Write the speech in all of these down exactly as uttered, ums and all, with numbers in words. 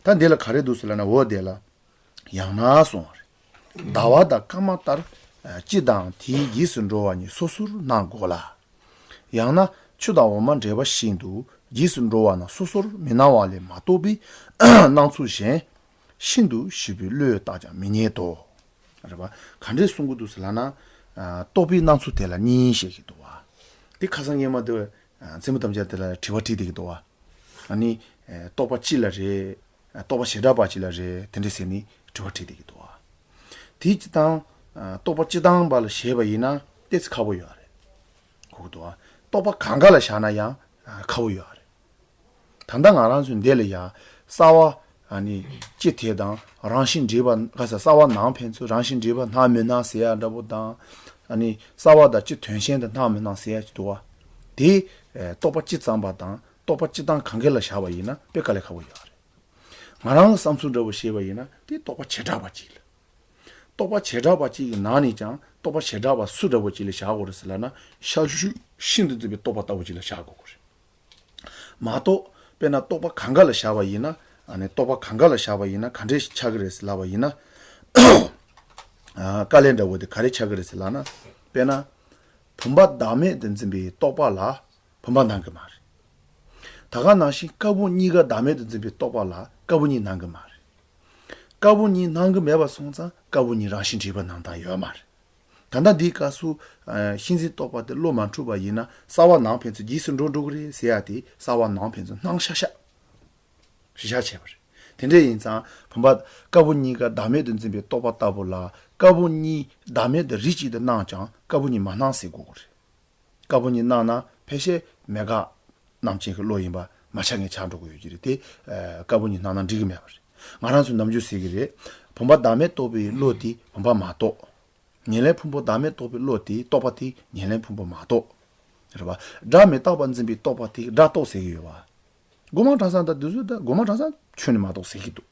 ད་འདི་ལ་ག་རེ་འདུག་ཟེར་ལབ་ན། འོ་དེ་ལ་ཡང་ན་གསུངས་པ་རེད། ཟླ་བ་དང་སྐར་མ་ལྟར་སྤྱི་དང་དེའི་རྗེས་སུ་འགྲོ་བ་གཉིས་སོ་སོར་སྣང་དགོས་ལ། ཡང་ན་ཆུ་དང་འོ་མ་འདྲེས་པ་བཞིན་དུ་རྗེས་སུ་འགྲོ་བ་རྣམས་སོ་སོར་མི་སྣང་བ་ལས་མ་གཏོགས་པའི་སྣང་ཚུལ་གཞན་ཤིན་ཏུ་ཞིབ་པའི་བློས་བརྟགས་ཀྱང་མི་རྙེད་དོ། རེད་པ། ག་འདྲས་གསུང་གི་འདུག་ཟེར་ལབ་ན། ཨ། རྟོག་པའི་སྣང་ཚུལ་དེ་ལ་གཉིས་བཤད་ཀྱི་འདུག་བ། དེ་ཁ་སང་སྔོན་མ་དེ་བས་མཚན་མོ་དམ་བཅའ་དེ་ལ་དྲི་བ་དྲིས་བསྡད་ཀྱི་འདུག་བ། ཨ་ནི། ཨ། རྟོག་པ་སྤྱི་ལ་རེད། རྟོག་པ་བྱེ་བྲག་པ་སྤྱི་ལ་རེད། དེ་འདྲས་ཟེར་ནས་དྲི་བ་དྲིས་བསྡད་ཀྱི་འདུག་བ། དེ་སྤྱི་དང་། ཨ། རྟོག་པ་སྤྱི་དང་པོ་ལ་བྱས་པ་ཡིན་ན་ཏོག་ཙམ་ཁག་པོ་ཡོད་རེད། གོ་གི་འདུག་བ། རྟོག་པ་གང་ག་ལ་བཞག་ན་ཡང་། ཨ། ཁག་པོ་ཡོད་རེད། ད་ལྟ་ང་རང་ཚོའི་འདི་ལ་ཡ། རྩ་བ། ཨ་ནི། སྤྱི་དེ་དང་རང་བཞིན་འདྲེས་པ། ག་ས། རྩ་བ་ནང་ཕན་ཚུན་རང་བཞིན་འདྲེས་པ་སྣང་མི་སྣང་ཟེར་ཡ་འདྲ་པོ་དང་། ཨ་ནི། རྩ་བ་དང་སྤྱི་དོན་གཞན་དུ་སྣང་མི་སྣང་ཟེར་ཡ་ཅིག་འདུག་བ། དེ། ཨེ། རྟོག་པ་སྤྱི་ཙམ་པ་དང་རྟོག་པ་སྤྱི་དང་གང་ག་ལ་བཞག་པ་ཡིན་ན་དཔེ་དཀའ་ལས་ཁག་པོ་ཡོད་རེད། ང་རང་གི་བསམ་ཚུལ་འདྲ་པོ་བཤད་པ་ཡིན་ན་དེ་རྟོག་པ་བྱེ་བྲག་པ་གཅིག་ལ། རྟོག་པ་བྱེ་བྲག་པ་གཅིག་གི་ནང་ནས་ཀྱང་རྟོག་པ་བྱེ་བྲག་པ་སུ་འདྲ་པོ་གཅིག་ལ་བཞག་དགོས་རེད་ཟེར་ལབ་ན། ཤར་ཤུལ་ཤིན་ཏུ་འཛིན་པའི་རྟོག་པ་ལྟ་བུ་གཅིག་ལ་བཞག་དགོས་ཀྱི་རེད། མ་གཏོགས། དཔེར་ན་རྟོག་པ་གང་ག་ལ་བཞག་པ་ཡིན་ན། ཨ་ནི་རྟོག་པ་གང་ག་ལ་བཞག་པ་ཡིན་ན་ག་འདྲས་ཆགས་ཀྱི་རེད་ཟེར་ལབ་པ་ཡིན་ན། ཨ། དཀའ་ལས་འདྲ་པོ་དེ་ག་རེ་ཆགས་ཀྱི་རེད་ཟེར་ལབ་ན། དཔེར་ན། བུམ་པ་བདག་མེད་དུ་འཛིན་པའི་རྟོག་པ་ལ་བུམ་པ་སྣང་གི་མ་རེད། ད་ག་ནང་བཞིན་སྐར་བུ་གཉིས་ཀ་བདག་མེད་དུ་འཛིན་པའི་རྟོག་པ་ལ་སྐར་བུ་གཉིས་སྣང་གི་མ་རེད། སྐར་བུ་གཉིས་སྣང་གི་མེད་པ་སོང་ཙང་སྐར་བུ་གཉིས་རང་བཞིན་འདྲེས་པ་སྣང་སྟངས་ཡོད་མ་རེད། ད་ལྟ་འདིའི་སྐབས་སུ། ཨ། ཤིན་འཛིན་རྟོག་པ་དེ་བློ་མ་འཁྲུལ་བ་ཡིན་ན་རྩ་བ་ནང་ཕན་ཚུན་རྗེས་སུ་འགྲོ་འགྲོ་གི་རེད་ཟེར་ཡ་དེ་རྩ་བ་ནང་ཕན་ཚུན་སྣང་ཤག་ཤག་གཞི་བཞག་བྱས་པ་རེད། དེ་འདྲ་ཡིན་ཙང་བུམ་པ་སྐར་བུ་གཉིས་ཀ་བདག་མེད་དུ་འཛིན་པའི་རྟོག་པ་ལྟ་བུ་ལ་སྐར་བུ་གཉིས་བདག་མེད་དུ་རིགས་གཅིག་ཏུ་སྣང་ཀྱང་སྐར་བུ་གཉིས་མ་སྣང་ཟེར་དགོས་ཀྱི་རེད། སྐར་བུ་གཉིས་སྣང་ན་ཕལ་ཆེར་མེད་དགག་རྣམ་མཁྱེན་གྱི་བློ་ཡིན་པ་མ་ཆགས་མཁན་ཆགས་འགྲོ་གི་ཡོད་ཀྱི་རེད་དེ། ཨ། སྐར་བུ་གཉིས་སྣང་ན་འགྲིག་གི་མེད་པ་རེད། ང་རང་ཚོས་ནམ་རྒྱུན་ཟེར་གྱི་རེད། བུམ་པ་བདག་མེད་རྟོགས་པའི་བློ་དེ་བུམ་པ་མ་རྟོགས། ཉེར་ལེན་ཕུང་པོ་བདག་མེད་རྟོགས་པའི་བློ་དེ་རྟོག་པ་དེ་ཉེར་ལེན་ཕུང་པོ་མ་རྟོགས། རེད་པ། སྒྲ་མི་རྟག་པ་འཛིན་པའི་རྟོག་པ་དེ་སྒྲ་རྟོགས་ཟེར་གྱི་ཡོད་པ། སྒོ་མང་གྲྭ་ཚང་དང་དེ་ཚོ་ད་སྒོ་མང་གྲྭ་ཚང་ཁྱོན་ནས་མ་རྟོགས་ཟེར་གྱི་འདུག་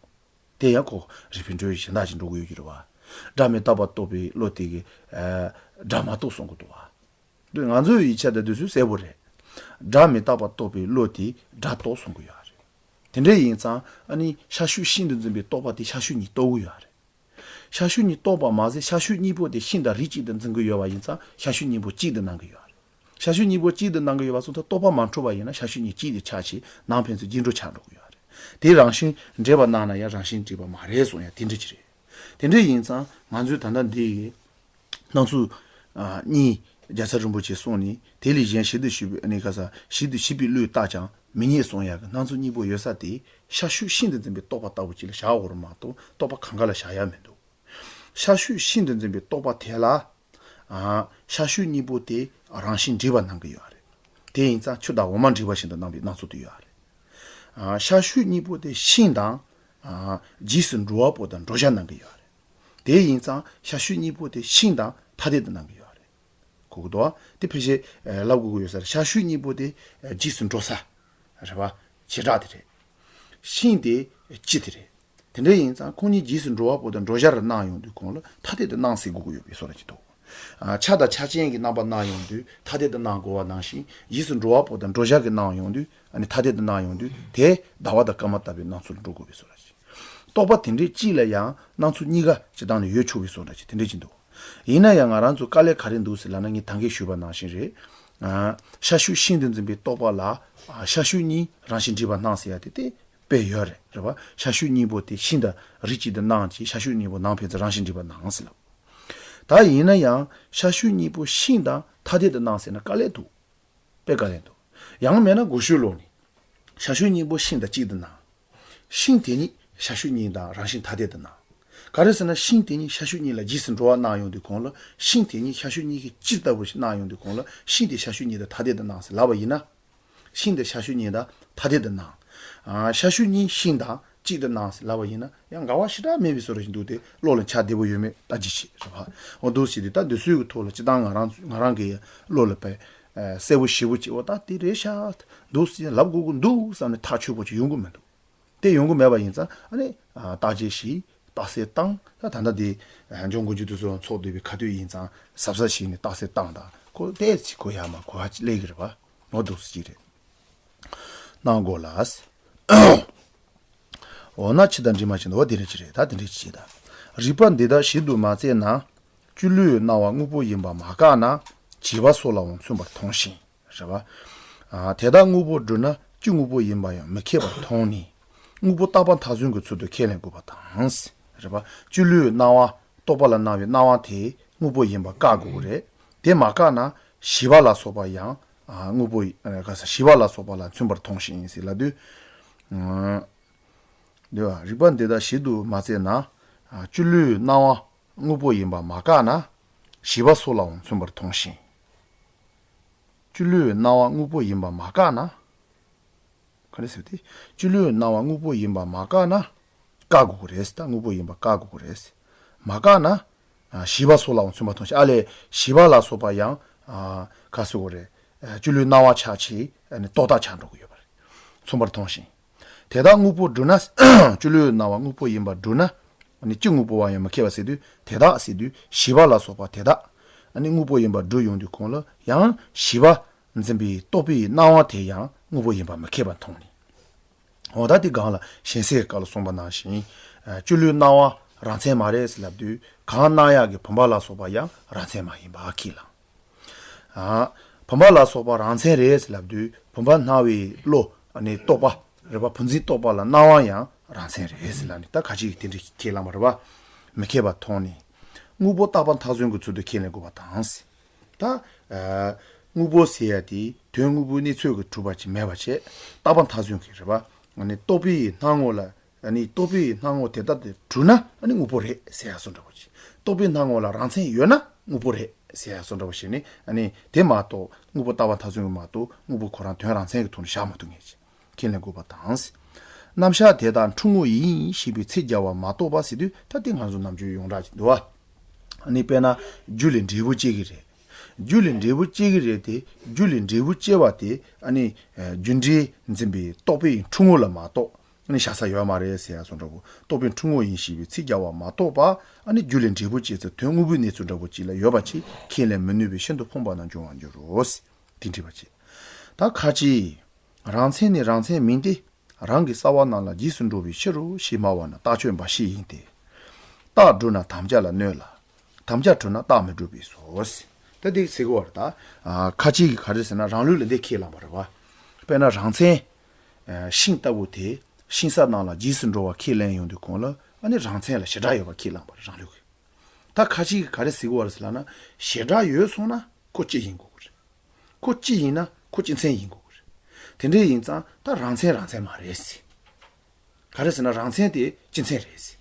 དེ་ཡང་ཁོ་རིགས་པའི་འགྲོས་གཞན་དག་ཅིག་འགྲོ་གི་ཡོད་ཀྱི་རེད་པ། སྒྲ་མི་རྟག་པ་རྟོགས་པའི་བློ་དེ་གིས། ཨ། སྒྲ་མ་རྟོགས་གསུང་གི་འདུག་པ། འདི་ང་ཚོའི་ཡིག་ཆ་དང་དེ་ཚོ་གསལ་པོ་རེད། སྒྲ་མི་རྟག་པ་རྟོགས་པའི་བློ་དེས་སྒྲ་རྟོགས་གསུང་གི་ཡོད་རེད། དེ་འདྲ་ཡིན་ཙང་ཨ་ནི་ཤར་ཤུལ་ཤིན་ཏུ་འཛིན་པའི་རྟོག་པ་དེ་ཤར་ཤུལ་གཉིས་རྟོགས་ཀྱི་ཡོད་རེད། ཤར་ཤུལ་གཉིས་རྟོགས་པ་མ་ཟད་ཤར་ཤུལ་གཉིས་པོ་དེ་ཤིན་དང་རིགས་གཅིག་ཏུ་འཛིན་གྱི་ཡོད་པ་ཡིན་ཙང་ཤར་ཤུལ་གཉིས་པོ་གཅིག་ཏུ་སྣང་གི་ཡོད་རེད། ཤར་ཤུལ་གཉིས་པོ་གཅིག་ཏུ་སྣང་གི་ཡོད་པ་སོང་ཙང་རྟོག་པ་མ་འཁྲུལ་བ་ཡིན་ན་ཤར་ཤུལ་གཉིས་གཅིག་ཏུ་ཆགས་བྱས་ནང་ཕན་ཚུན་རྗེས་འགྲོ་ཆགས་འགྲོ་གི་ཡོད་རེད། དེ་རང་བཞིན་འདྲེས་པ་སྣང་ན་ཡང་རང་བཞིན་འདྲེས་པ་མ་རེད་གསུང་ཡ་དེ་འདྲ་ཅིག་རེད། དེ་འདྲ་ཡིན་ཙང་ང་ཚོས་ད་ལྟ་འདི་ཡི་སྣང་ཚུལ། ཨ། གཉིས་རྒྱལ་ཚབ་རིན་པོ་ཆེས་གསུངས་ནས་དེ་ལས་གཞན་ཞིབ་ཏུ་ཞིབ་པའི་ཨ་ནི་ག་ས་ཞིབ་ཏུ་ཞིབ་པའི་བློས་བརྟགས་ཀྱང་མི་རྙེད་གསུང་ཡག་གི་སྣང་ཚུལ་གཉིས་པོ་ཡོད་ས་དེ་ཤར་ཤུལ་ཤིན་ཏུ་འཛིན་པའི་རྟོག་པ་ལྟ་བུ་ཅིག་ལ་བཞག་འོར་མ་གཏོགས་རྟོག་པ་གང་ག་ལ་བཞག་ཡ་མི་འདུག་ཤར་ཤུལ་ཤིན་ཏུ་འཛིན་པའི་རྟོག་པ་དེ་ལ། ཨ། ཤར་ཤུལ་གཉིས་པོ་དེ་རང་བཞིན་འདྲེས་པ་སྣང་གི་ཡོད་རེད། དེ་ཡིན་ཙང་ཆུ་དང་འོ་མ་འདྲེས་པ་བཞིན་དུ་སྣང་བའི་སྣང་ཚུལ་དེ་ཡོད་རེད། ཨ། ཤར་ཤུལ་གཉིས་པོ་དེ་ཤིན་དང་། ཨ། རྗེས་སུ་འགྲོ་བ་པོ་དང་འགྲོ་བྱ་སྣང་གི་ཡོད་རེད། དེ་ཡིན་ཙང་ཤར་ཤུལ་གཉིས་པོ་དེ་ཤིན་དང་ཐ་དད་དུ་སྣང་གི་ཡོད་རེད། གོ་གི་འདུག་བ། དེ་ཕལ་ཆེར་ལབ་དགོས་ཀྱི་ཡོད་ས་རེད། ཤར་ཤུལ་གཉིས་པོ་དེ་རྗེས་སུ་འགྲོ་ས་རེད་བ། བྱེ་བྲག་དེ་རེད། ཤིན་དེ་སྤྱི་དེ་རེད། དེ་འདྲ་ཡིན་ཙང་ཁོང་གཉིས་རྗེས་སུ་འགྲོ་བ་པོ་དང་འགྲོ་བྱ་རུ་སྣང་ཡོང་དུས་ཁོང་ལ་ཐ་དད་དུ་སྣང་ཟེར་དགོས་ཀྱི་ཡོད་པའི་བཟོ་འདྲ་ཅིག་འདུག་ཨ། ཆ་དང་ཆ་ཅན་གྱི་རྣམ་པ་སྣང་ཡོང་དུས་ཐ་དད་དུ་སྣང་དགོས་པ་ནང་བཞིན་རྗེས་སུ་འགྲོ་བ་པོ་དང་འགྲོ་བྱ་གི་སྣང་ཡོང་དུས་ཨ་ནི་ཐ་དད་དུ་སྣང་ཡོང་དུས་དེ་ཟླ་བ་དང་སྐར་མ་ལྟ་བུའི་སྣང་ཚུལ་འགྲོ་དགོས་པའི་བཟོ་འདྲ་ཅིག་རྟོག་པ་དེ་འདྲའི་གཅིག་ལ་ཡང་སྣང་ཚུལ་གཉིས་ཀ་སྤྱི་བཏང་ནས་ཡོད་ཆོག་པའི་བཟོ་འདྲ་ཅིག་དེ་འདྲ་ཅིག་འདུག་ཡིན་ན་ཡང་ང་རང་ཚོ་དཀའ་ལས་ག་རེ་འདུག་ཟེར་ལབ་ན་ངས་ད་གིན་ཞུས་པ་ནང་བཞིན་རེད། ཨ། ཤར་ཤུལ་ཤིན་ཏུ་འཛིན་པའི་རྟོག་པ་ལ། ཨ། ཤར་ཤུལ་གཉིས་རང་བཞིན་འདྲེས་པ་སྣང་ཟེར་ཡ་དེ་དེ་དཔེ་ཡོད་རེད། རེད་བ། ཤར་ཤུལ་གཉིས་པོ་དེ་ཤིན་དང་རིགས་གཅིག་ཏུ་སྣང་གི་ཤར་ཤུལ་གཉིས་པོ་ནང་ཕན་ཚུན་རང་བཞིན་འདྲེས་པ་སྣང་ཟེར་ལབ། ད་ཡིན་ན་ཡང་ཤར་ཤུལ་གཉིས་པོ་ཤིན་དང་ཐ་དད་དུ་སྣང་ཟེར་ན་དཀའ་ལས་འདུག་དཔེ་དཀའ་ལས་འདུག་ཡང་མེད་ན་གོ་ཤུལ་ལོག་ནས། ཤར་ཤུལ་གཉིས་པོ་ཤིན་དང་གཅིག་ཏུ་སྣང་། ཤིན་དེ་ཉིད་ཤར་ཤུལ་གཉིས་དང་རང་བཞིན་ཐ་དད་དུ་སྣང་། ག་རེ་ཟེར་ན་ཤིན་དེ་ཉིད་ཤར་ཤུལ་གཉིས་ལ་རྗེས་སུ་འགྲོ་བ་སྣང་ཡོང་དུས་གོང་ལ་ཤིན་དེ་ཉིད་ཤར་ཤུལ་གཉིས་ཀྱི་སྤྱི་ལྟ་བུ་ཞིག་སྣང་ཡོང་དུས་གོང་ལ་ཤིན་དེ་ཤར་ཤུལ་གཉིས་དང་ཐ་དད་དུ་སྣང་ཟེར་ལབ་པ་ཡིན་ན། ཤིན་དེ་ཤར་ཤུལ་གཉིས་དང་ཐ་དད་དུ་སྣང་། ཨ། ཤར་ཤུལ་གཉིས་ཤིན་དང་གཅིག་ཏུ་སྣང་ཟེར་ལབ་པ་ཡིན་ན་ཡང་འགལ་བ་ཞེ་དྲག་མེད་པའི་བཟོ་འདྲ་ཞིག་འདུག་སྟེ་བློ་ལ་འཆར་བདེ་པོ་ཡོད་མེད་ལྟ་ཅི་བྱེད་རེད་བ། འོ་འདུག་ཟེར་དུས་ད་འདི་ཚོའི་གི་ཐོག་ལ་སྤྱི་བཏང་ང་རང་ང་རང་གི་བློ་ལ་དཔེ། ཨ། གསལ་པོ་ཞེ་པོ་ཅིག་འོ་ད་དེ་རེད་ཤག་འདུག་ཟེར་ལབ་དགོས་ཀྱི་འདུག་བསམ་ནས་ཐག་ཆོད་པོ་ཅིག་ཡོང་གི་མི་འདུག་དེ་ཡོང་གི་མེད་པ་ཡིན་ཙང་ཨ་ནི། ཨ། བརྟག་དཔྱད་བྱས་རྟགས་གསལ་བཏང་། ད་ད་ལྟ་དེ། ཨ། འབྱུང་དགོས་རྒྱུ་དེ་ཚོ་ཚོགས་སྡོད་པའི་ཁ་ཐུག་ཡིན་ཙང་གཟབ་གཟབ་བྱས་ནས་རྟགས་གསལ་བཏང་དང་ཁོ་ཏོག་ཙམ་གོ་ཡ་མ་གོ་ཡ་ཅིག་སླེབས་ཀྱི་རེད་པ། འོ་འདུག་ཟེར་གྱི་རེད། སྣང་དགོས་ལ། འོ་ན་ཕྱི་དང་འདྲེས་མ་བྱེད་འདུག་བ་དེ་རེད་ཅི་རེད། ད་དེ་འདྲས་ཅི་ད། རིགས་པ་འདི་དག་ཞིབ་ཏུ་མ་བཙལ་ན། སྤྱི་བློས་སྣང་བ་དངོས་པོ་ཡིན་པ་མ་བཀག་ན། བྱིས་པ་སོགས་ལའང་མཚུངས་པར་མཐོང་ཞིང་། རེད་བ། ཨ། དེ་དག་དངོས་པོར་སྒྲུབ་ན་སྤྱི་དངོས་པོ་ཡིན་པ་ཡང་མི་ཁེགས་པར་མཐོང་ནས། དངོས་པོ་རྟག་པ་མཐའ་བཟུང་གི་ཚུལ་དུ་ཁས་ལེན་དགོས་པ་དང་། རེད་བ། སྤྱི་བློའི་སྣང་བ། རྟོག་པ་ལ་སྣང་བའི་སྣང་བ་དེ་དངོས་པོ་ཡིན་པ་བཀག་དགོས་ཀྱི་རེད། དེ་མ་བཀག་ན་བྱིས་པ་ལ་སོགས་པ་ཡང་། ཨ། དངོས་པོ། ཨ། ག་ས་བྱིས་པ་ལ་སོགས་པ་ལ་མཚུངས་པར་མཐོང་ཞིང་ཟེར་ལབ་དུས། ཨ། འདི་བ། རིགས་པ་འདི་དག་ཞིབ་ཏུ་མ་བཙལ་ན། ཨ། སྤྱི་བློའི་སྣང་བ་དངོས་པོ་ཡིན་པ་མ་བཀག་ན། བྱིས་པ་སོགས་ལའང་མཚུངས་པར་མཐོང་ཞིང་། སྤྱི་བློའི་སྣང་བ་དངོས་པོ་ཡིན་པ་མ་བཀག་ན། ག་རེ་ཟེར་ཏེ། སྤྱི་བློའི་སྣང་བ་དངོས་པོ་ཡིན་པ་མ་བཀག་ན། བཀག་དགོས་ཀྱི་རེད་ཟེར། ད་དངོས་པོ་ཡིན་པ་བཀག་དགོས་ཀྱི་རེད་ཟེར། མ་བཀག་ན། ཨ། བྱིས་པ་སོགས་ལའང་མཚུངས་པར་མཐོང་ཞིང་། ཨ་ལས། བྱིས་པ་ལ་སོགས་པ་ཡང་། ཨ། ག་ཟེར་དགོས་རེད། ཨ། སྤྱི་བློའི་སྣང་བ་ཆགས་བྱས། ཨ་ནི་རྟོག་བཏགས་ཆགས་འགྲོ་གི་ཡོད་པ་རེད། མཚུངས་པར་མཐོང་ཞིང་། དེ་དག་དངོས་པོར་སྒྲུབ་ན། སྤྱི་བློའི་སྣང་བ་དངོས་པོ་ཡིན་པར་སྒྲུབ་ན། ཨ་ནི་སྤྱི་དངོས་པོ་བ་ཡང་མི་ཁེགས་པ་ཟེར་དུས། དེ་དག་ཟེར་དུས་བྱིས་པ་ལ་སོགས་པ་དེ་དག་ཨ་ནི་དངོས་པོ་ཡིན་པར་སྒྲུབ་ཡོང་དུས་གོང་ལ་ཡང་བྱིས་པ་འཛིན་པའི་རྟོག་པའི་སྣང་བ་དེ་ཡང་དངོས་པོ་ཡིན་པ་མི་ཁེགས་པར་མཐོང་ནས། འོ་ད་དེ་སྒང་ལ་གཞན་སེལ་སྐབས་ལ་གསུངས་པ་ནང་བཞིན། ཨ། སྤྱི་བློའི་སྣང་བ་རང་མཚན་མ་རེད་ཟེར་ལབ་དུས། གང་སྣང་ཡག་གི་བུམ་པ་ལ་སོགས་པ་ཡང་རང་མཚན་མ་ཡིན་པ་ཁས་བླངས། ཨ། བུམ་པ་ལ་སོགས་པ་རང་མཚན་རེད་ཟེར་ལབ་དུས། བུམ་པ་སྣང་བའི་བློ། ཨ་ནི་རྟོག་པ། རེད་བ། བུམ་འཛིན་རྟོག་པ་ལ་སྣང་བ་ཡང་རང་མཚན་རེད་ཟེར་ལབ་ནས། ད་ཁ་ཅིག་གིས་དེ་འདྲ་ཁས་བླངས་པ་རེད་བ། མི་ཁེགས་པར་མཐོང་ནས། དངོས་པོ་རྟག་པ་མཐའ་བཟུང་གི་ཚུལ་དུ་ཁས་ལེན་དགོས་པ་དང་། ད། ཨ། དངོས་པོ་ཟེར་ཡ་དེ་དོན་དངོས་པོའི་གནས་ཚུལ་གྱིས་གྲུབ་པ་ཅིག་མེད་པ་བྱས། རྟག་པ་མཐའ་བཟུང་གི་རེད་བ། ཨ་ནི་རྟོག་པའི་སྣང་ངོ་ལ། ཨ་ནི་རྟོག་པའི་སྣང་ངོ་དེ་ལྟར་དུ་གྲུབ་ན། ཨ་ནི་དངོས་པོ་རེད་ཟེར་ཡ་བཟོ་འདྲ་པོ་ཅིག་རྟོག་པའི་སྣང་ངོ་ལ་རང་མཚན་ཡོད་ན་དངོས་པོ་རེད་ཟེར་ཡ་བཟོ་འདྲ་པོ་ཞིག་ནི། ཨ་ནི་དེ་མ་གཏོགས། དངོས་པོ་རྟག་པ་མཐའ་བཟུང་གི་མ་གཏོགས། དངོས་པོ་ཁོ་རང་དོན་རང་མཚན་གྱི་ཐོག་ནས་བཞག་མ་ཐུབ་ངེས་ཀྱི། ཁས་ལེན་དགོས་པ་དང་། རྣམ་གཞག་དེ་དག་འཁྲུལ་ངོ་ཡིན་ཞེས་པའི་ཚིག་རྒྱག་པ་མ་གཏོགས་པ་ཟེར་དུས། ད་དེ་ང་ཚོ་ནམ་རྒྱུན་ཡོངས་གྲགས་ཅིག་འདུག་བ། ཨ་ནི་དཔེར་ན། རྒྱུ་ལས་འབྲས་བུ་སྐྱེ་གི་རེད། རྒྱུ་ལས་འབྲས་བུ་སྐྱེ་གི་རེད་དེ། རྒྱུ་ལས་འབྲས་བུ་སྐྱེ་བ་དེ། ཨ་ནི། ཨ། རྒྱུ་འབྲས་འཛིན་པའི་རྟོག་པའི་འཁྲུལ་ངོ་ལ་མ་གཏོགས། ཨ་ནི་བཞག་ས་ཡོད་མ་རེད་ཟེར་ཡ་བཟོ་འདྲ་པོ། རྟོག་པའི་འཁྲུལ་ངོ་ཡིན་ཞེས་པའི་ཚིག་རྒྱག་པ་མ་གཏོགས་པ། ཨ་ནི་རྒྱུ་ལས་འབྲས་བུ་སྐྱེ་ཚུལ་དོན་དངོས་པོའི་གནས་ཚུལ་འདྲ་པོ་ཅིག་ལ་ཡོད་པ་ཅིག་ཁས་ལེན་མི་ནུས་པས་ཤིན་ཏུ་ཕངས་པ་རྣམས་འབྱུང་བར་འགྱུར་རོ། དེ་འདྲ་པ་ཅིག་ད་ཁ་ཅིག་རང་མཚན་ནི་རང་མཚན་མིན་ཏེ། རང་གི་རྩ་བ་རྣམས་ལ་རྗེས་སུ་འགྲོ་བའི་ཕྱིར་རོ་ཞེས་སྨྲ་བ་ནི་རྟགས་ཆོས་འབའ་ཞིག་ཡིན་ཏེ། རྟགས་གྲུབ་ན་དམ་བཅའ་ལ་གནོད་ལ། དམ་བཅའ་གྲུབ་ན་རྟགས་མི་འགྲུབ་པས་སོ། ད་དེ་ཟེར་གི་བར་ད། ཨ། ཁ་ཅིག་གིས་ག་རེ་ཟེར་ན། རང་ལུགས་ལ་འདི་ཁས་བླངས་པ་རེད་བ། དཔེར་ན་རང་མཚན། ཨ། ཤིང་ལྟ་བུ་དེ། ཤིང་ས་རྣམས་ལ་རྗེས་སུ་འགྲོ་བ་ཁས་ལེན་ཡོང་དུས་གོང་ལ། ཨ་ནི་རང་མཚན་ལ་བྱེ་བྲག་ཡོད་པ་ཁས་བླངས་པ་རེད། རང་ལུགས་ཀྱིས། ད་ཁ་ཅིག་གིས་ག་རེ་ཟེར་གི་བར་ཟེར་ལབ་ན། བྱེ་བྲག་ཡོད་སོང་ན་ཁོ་གཅིག་ཡིན་དགོས་ཀྱི་རེད། ཁོ་གཅིག་ཡིན་ན་ཁོ་སྤྱི་མཚན་ཡིན་དགོས་ཀྱི་རེད། དེ་འདྲ་ཡིན་ཙང་ད་རང་མཚན་རང་མཚན་མ་རེད་ཟེར། ག་རེ་ཟེར་ན་རང་མཚན་དེ་སྤྱི་མཚན་རེད་ཟེར།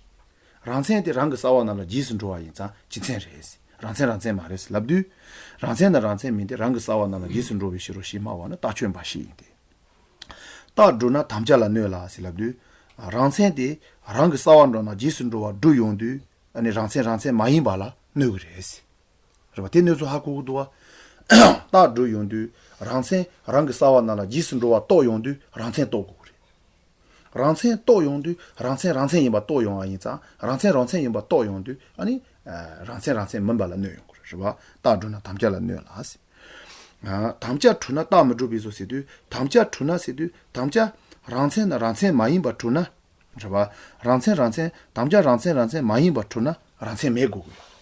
རང་མཚན་དེ་རང་གི་རྩ་བ་རྣམས་ལ་རྗེས་སུ་འགྲོ་བ་ཡིན་ཙང་སྤྱི་མཚན་རེད་ཟེར། རང་མཚན་རང་མཚན་མ་རེད་ཟེར་ལབ་དུས། རང་མཚན་ནི་རང་མཚན་མིན་ཏེ། རང་གི་རྩ་བ་རྣམས་ལ་རྗེས་སུ་འགྲོ་བའི་ཕྱིར་རོ་ཞེས་སྨྲ་བ་ནི་རྟགས་ཆོས་འབའ་ཞིག་ཡིན་ཏེ། རྟགས་གྲུབ་ན་དམ་བཅའ་ལ་གནོད་ལ་ཟེར་ལབ་དུས། རང་མཚན་དེ་རང་གི་རྩ་བ་རྣམས་ལ་རྗེས་སུ་འགྲོ་བ་སྒྲུབ་ཡོང་དུས། ཨ་ནི་རང་མཚན་རང་མཚན་མ་ཡིན་པ་ལ་གནོད་ཀྱི་རེད་ཟེར། རེད་བ། དེ་གནོད་ཚུལ་ཧ་གོ་གི་འདུག་བ། རྟགས་སྒྲུབ་ཡོང་དུས་རང་མཚན་རང་གི་རྩ་བ་རྣམས་ལ་རྗེས་སུ་འགྲོ་བ་རྟོགས་ཡོང་དུས་རང་མཚན་རྟོགས་དགོས་ཀྱི་རེད། རང་མཚན་རྟོགས་ཡོང་དུས་རང་མཚན་རང་མཚན་ཡིན་པ་རྟོགས་ཡོང་བ་ཡིན་ཙང་། རང་མཚན་རང་མཚན་ཡིན་པ་རྟོགས་ཡོང་དུས། ཨ་ནི། ཨ། རང་མཚན་རང་མཚན་མིན་པ་ལ་གནོད་ཡོང་གི་རེད། རེད་བ། རྟགས་གྲུབ་ན་དམ་བཅའ་ལ་གནོད་ལ་ཟེར། ཨ། དམ་བཅའ་གྲུབ་ན་རྟགས་མི་འགྲུབ་པས་སོ་ཟེར་དུས། དམ་བཅའ་གྲུབ་ན་ཟེར་དུས། དམ་བཅའ་རང་མཚན་ནི་རང་མཚན་མ་ཡིན་པར་གྲུབ་ན། རེད་བ། རང་མཚན་རང་མཚན། དམ་བཅའ་རང་མཚན་རང་མཚན་མ་ཡིན་པར་གྲུབ་ན་རང་མཚན་མེད་དགོས་ཀྱི་ཡོད།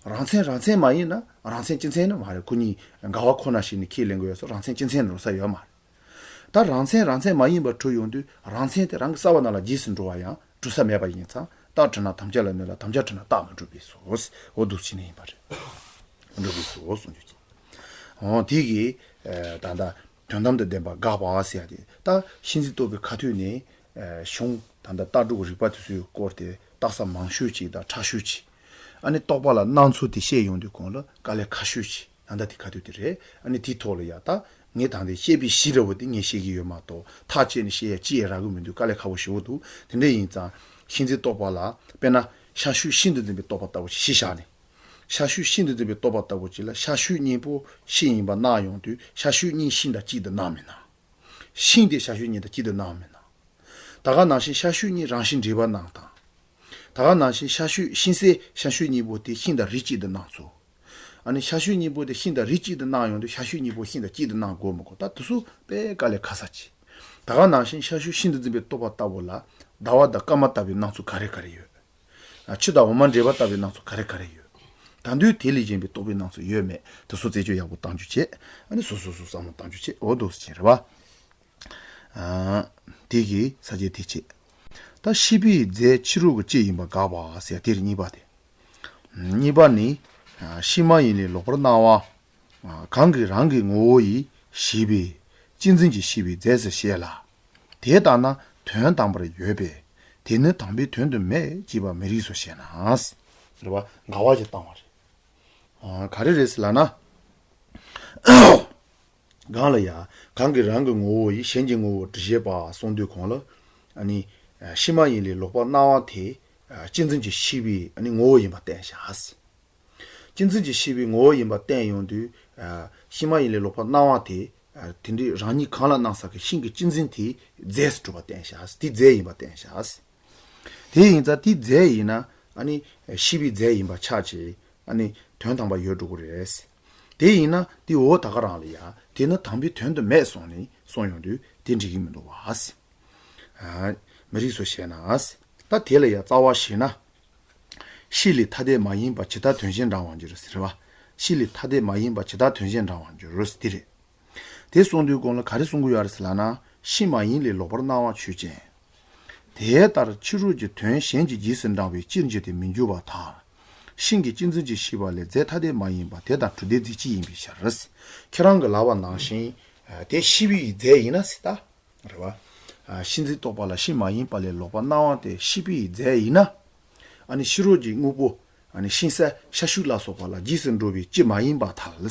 རང་མཚན་རང་མཚན་མ་ཡིན་ན་རང་མཚན་སྤྱི་མཚན་ནི་མ་རེད། ཁོ་གཉིས་འགལ་བ་ཁོ་ན་ཞིག་ནི་ཁས་ལེན་དགོས་ཡོད་སོ། རང་མཚན་སྤྱི་མཚན་ནི་རུང་ས་ཡོད་མ་རེད། ད་རང་མཚན་རང་མཚན་མ་ཡིན་པར་གྲུབ་ཡོང་དུས་རང་མཚན་དེ་རང་གི་རྩ་བ་རྣམས་ལ་རྗེས་སུ་འགྲོ་བ་ཡང་གྲུབ་ས་མེད་པ་ཡིན་ཙང་། རྟགས་གྲུབ་ན་དམ་བཅའ་ལ་གནོད་ལ། དམ་བཅའ་གྲུབ་ན་རྟགས་མི་འགྲུབ་པས་སོ། འོ་འདུག་བྱས་ནས་ཡིན་པ་རེད། འགྲུབ་པས་སོ་གསུངས་རྒྱུ་ཅིག་འོ་དེ་གིས། ཨ། ད་ལྟ་དོན་དམ་དུ་བདེན་པ་དགག་པ་ཟེར་ཡ་དེ། ད་གཤིན་རྗེ་རྟོག་པའི་ཁ་ཐུག་ནས། ཨ། གཞུང་ད་ལྟ་ལྟ་གྲུབ་རིགས་པ་དེ་ཚོའི་སྐོར་དེ་བརྟག་ས་མང་ཤོས་ཅིག་དང་ཕྲ་ཤོས་ཅིག་ཨ་ནི་རྟོག་པ་ལ་སྣང་ཚུལ་དེ་བཤད་ཡོང་དུས་གོང་ལ་དཀའ་ལས་ཁག་ཤོས་ཅིག་ད་ལྟ་དེ་ཁ་ཐུག་དེ་རེད། ཨ་ནི་དེའི་ཐོག་ལ་ཡ་ད་ངས་ད་ལྟ་བཤད་པའི་གཞི་འདྲ་བོ་དེ་ངས་བཤད་ཀྱི་ཡོད་མ་གཏོགས། ཐག་བཅད་ནས་བཤད་ཡ་ཅི་ཡང་རག་གི་མི་འདུག་དཀའ་ལས་ཁག་པོ་ཞེ་པོ་འདུག་དེ་འདྲ་ཡིན་ཙང་གཤིན་རྗེ་རྟོག་པ་ལ་དཔེར་ན་ཤ་ཤུད་ཤིན་ཏུ་འཛིན་པའི་རྟོག་པ་ལྟ་བུ་ཞིག་གཞི་བཞག་ནས། ཤ་ཤུད་ཤིན་ཏུ་འཛིན་པའི་རྟོག་པ་ལྟ་བུ་ཅིག་ལ་ཤ་ཤུད་གཉིས་པོ་ཤིང་ཡིན་པ་སྣང་ཡོང་དུས། ཤ་ཤུད་གཉིས་ཤིང་དང་གཅིག་ཏུ་སྣང་མི་སྣང་། ཤིང་དེ་ཤ་ཤུད་གཉིས་དང་གཅིག་ཏུ་སྣང་མི་སྣང་། ད་ག་ནང་བཞིན་ཤ་ཤུད་གཉིས་རང་བཞིན་འབྲེལ་བ་སྣང་དང་། ད་ག་ནང་བཞིན་ཤ་ཤུད་ཤིང་སའི་ཤ་ཤུད་གཉིས་པོ་དེ་ཤིང་དང་རིགས་གཅིག་ཏུ་སྣང་ཚུལ། ཨ་ནི་ཤ་ཤུད་གཉིས་པོ་དེ་ཤིང་དང་རིགས་གཅིག་ཏུ་སྣང་ཡོང་དུས་ཤ་ཤུད་གཉིས་པོ་ཤིང་དང་གཅིག་ཏུ་སྣང་དགོས་མི་དགོས། ད་དེ་ཚོ་དཔེ་དཀའ་ལས་ཁག་ས་ཅིག་ད་ག་ནང་བཞིན་ཤར་ཕྱོགས་ཤིན་ཏུ་འཛིན་པའི་རྟོག་པ་ལྟ་བུ་ལ་ཟླ་བ་དང་སྐར་མ་ལྟ་བུའི་སྣང་ཚུལ་ག་རེ་ག་རེ་ཡོད། ཨ། ཆུ་དང་འོ་མ་འདྲེས་པ་ལྟ་བུའི་སྣང་ཚུལ་ག་རེ་ག་རེ་ཡོད། ད་དུང་དེ་ལས་གཞན་པའི་རྟོག་པའི་སྣང་ཚུལ་ཡོད་མེད་དེ་ཚོ་རྩད་གཅོད་ཡག་པོ་གཏང་རྒྱུ་བྱེད། ཨ་ནི་སོ་སོ་སོ་བསམ་བློ་གཏང་རྒྱུ་བྱེད། འོ་འདུག་སེ་བྱེད་རེད་བ། ཨ། དེ་གི་ས་བཅད་དེ་བྱེད། ད་ཤེས་པའི་རྫས་ཕྱི་རོལ་གྱི་སྤྱི་ཡིན་པ་དགག་པ་ཟེར་དེ་རེད། གཉིས་པ་དེ། གཉིས་པ་ནི། ཨ། ཕྱི་མ་ཡིན་ལས་ལོག་པར་སྣང་བ། ཨ། གང་གིས་རང་གི་ངོ་བོ་ཡིས་ཤེས་པའི་སྤྱི་འཛིན་གྱི་ཤེས་པའི་རྫས་སུ་བཤད་ལ། དེ་ལྟ་ན་དོན་དམ་པར་ཡོད་པས་དེ་ནི་དམ་པའི་དོན་དུ་མེད་ཅེས་པ་མི་རིགས་སོ་ཞེ་ན། རེད་བ། དགག་པ་ཞིག་བཏང་བ་རེད། ཨ། ག་རེ་རེད་ཟེར་ལབ་ན། གང་ལ་ཡང་གང་གིས་རང་གི་ངོ་བོ་ཡིས་གཞན་གྱི་ངོ་བོ་དྲི་ཤེས་པ་གསུངས་དུས་གོང་ལ། ཨ་ནི། ཕྱི་མ་ཡིན་ལས་ལོག་པར་སྣང་བ་དེ། སྤྱི་འཛིན་གྱི་ཤེས་པའི་ཨ་ནི་ངོ་བོ་ཡིན་པ་བསྟན་བཞག་སྤྱི་འཛིན་གྱི་ཤེས་པའི་ངོ་བོ་ཡིན་པ་བསྟན་ཡོང་དུས། ཕྱི་མ་ཡིན་ལས་ལོག་པར་སྣང་བ་དེ། དེ་འདྲའི་རང་ཉིད་གང་ལ་སྣང་ས་ཀྱི་ཤིང་གི་སྤྱི་འཛིན་དེའི་རྫས་སུ་གྲུབ་པ་བསྟན་བཞག་དེ་རྫས་ཡིན་པ་བསྟན་བཞག་དེ་ཡིན་ཙང་དེ་རྫས་ཡིན་ན་ཨ་ནི་ཤེས་པའི་རྫས་ཡིན་པ་ཆགས་ཀྱི། ཨ་ནི་དོན་དམ་པར་ཡོད་འགྲོ་གི་རེད། དེ་ཡིན་ན་དེ་འོ་ད་ག་རང་ལ་ཡ་དེ་ནི་དམ་པའི་དོན་དུ་མེད་གསུངས་ནས་གསུངས་ཡོང་དུས་དེ་འགྲིག་གི་མི་འདུག་བ། ཨ། མི་རིགས་སོ་ཞེ་ན། ད་དེ་ལ་ཡ་རྩ་བ་བྱས་ན། ཤེས་ལས་ཐ་དད་མ་ཡིན་པ་ཇི་ལྟར་དོན་གཞན་འབྲང་བར་འགྱུར་ཟེར་བ། ཤེས་ལས་ཐ་དད་མ་ཡིན་པ་ཇི་ལྟར་དོན་གཞན་འབྲང་བར་འགྱུར་དེ་རེད། དེ་གསུངས་དུས་གོང་ལ་ག་རེ་གསུང་གི་ཡོད་རེད་ཟེར་ལབ་ན། ཤེས་མ་ཡིན་ལས་ལོག་པར་སྣང་བ་ཆོས་ཅན། དེ་ལྟར་ཕྱི་རོལ་གྱི་དོན་གཞན་གྱི་རྗེས་སུ་འབྲང་བའི་སྤྱིར་འགྱུར་ཏེ་མི་འགྱུར་བར་ཐལ། ཤིང་གི་སྤྱི་འཛིན་གྱི་ཤེས་པ་ལས་རྫས་ཐ་དད་མ་ཡིན་པ་དེ་དང་གྲུབ་བདེ་རྫས་གཅིག་ཡིན་པའི་ཕྱིར། ཁྱེད་རང་གིས་ལབ་པ་ནང་བཞིན། དེ་ཤེས་པའི་རྫས་ཡིན་ན་ཟེར་ད། རེད་བ། ཤིང་འཛིན་རྟོག་པ་ལ་ཤེས་མ་ཡིན་པ་ལས་ལོག་པར་སྣང་བ་དེ་ཤེས་པའི་རྫས་ཡིན་ན། ཨ་ནི་ཕྱི་རོལ་གྱི་དངོས་པོ། ཨ་ནི་ཤིང་སཱ་ཤ་ཤུག་ལ་སོགས་པ་ལ་རྗེས་སུ་འགྲོ་བའི་སྤྱི་མ་ཡིན་པར་ཐལ།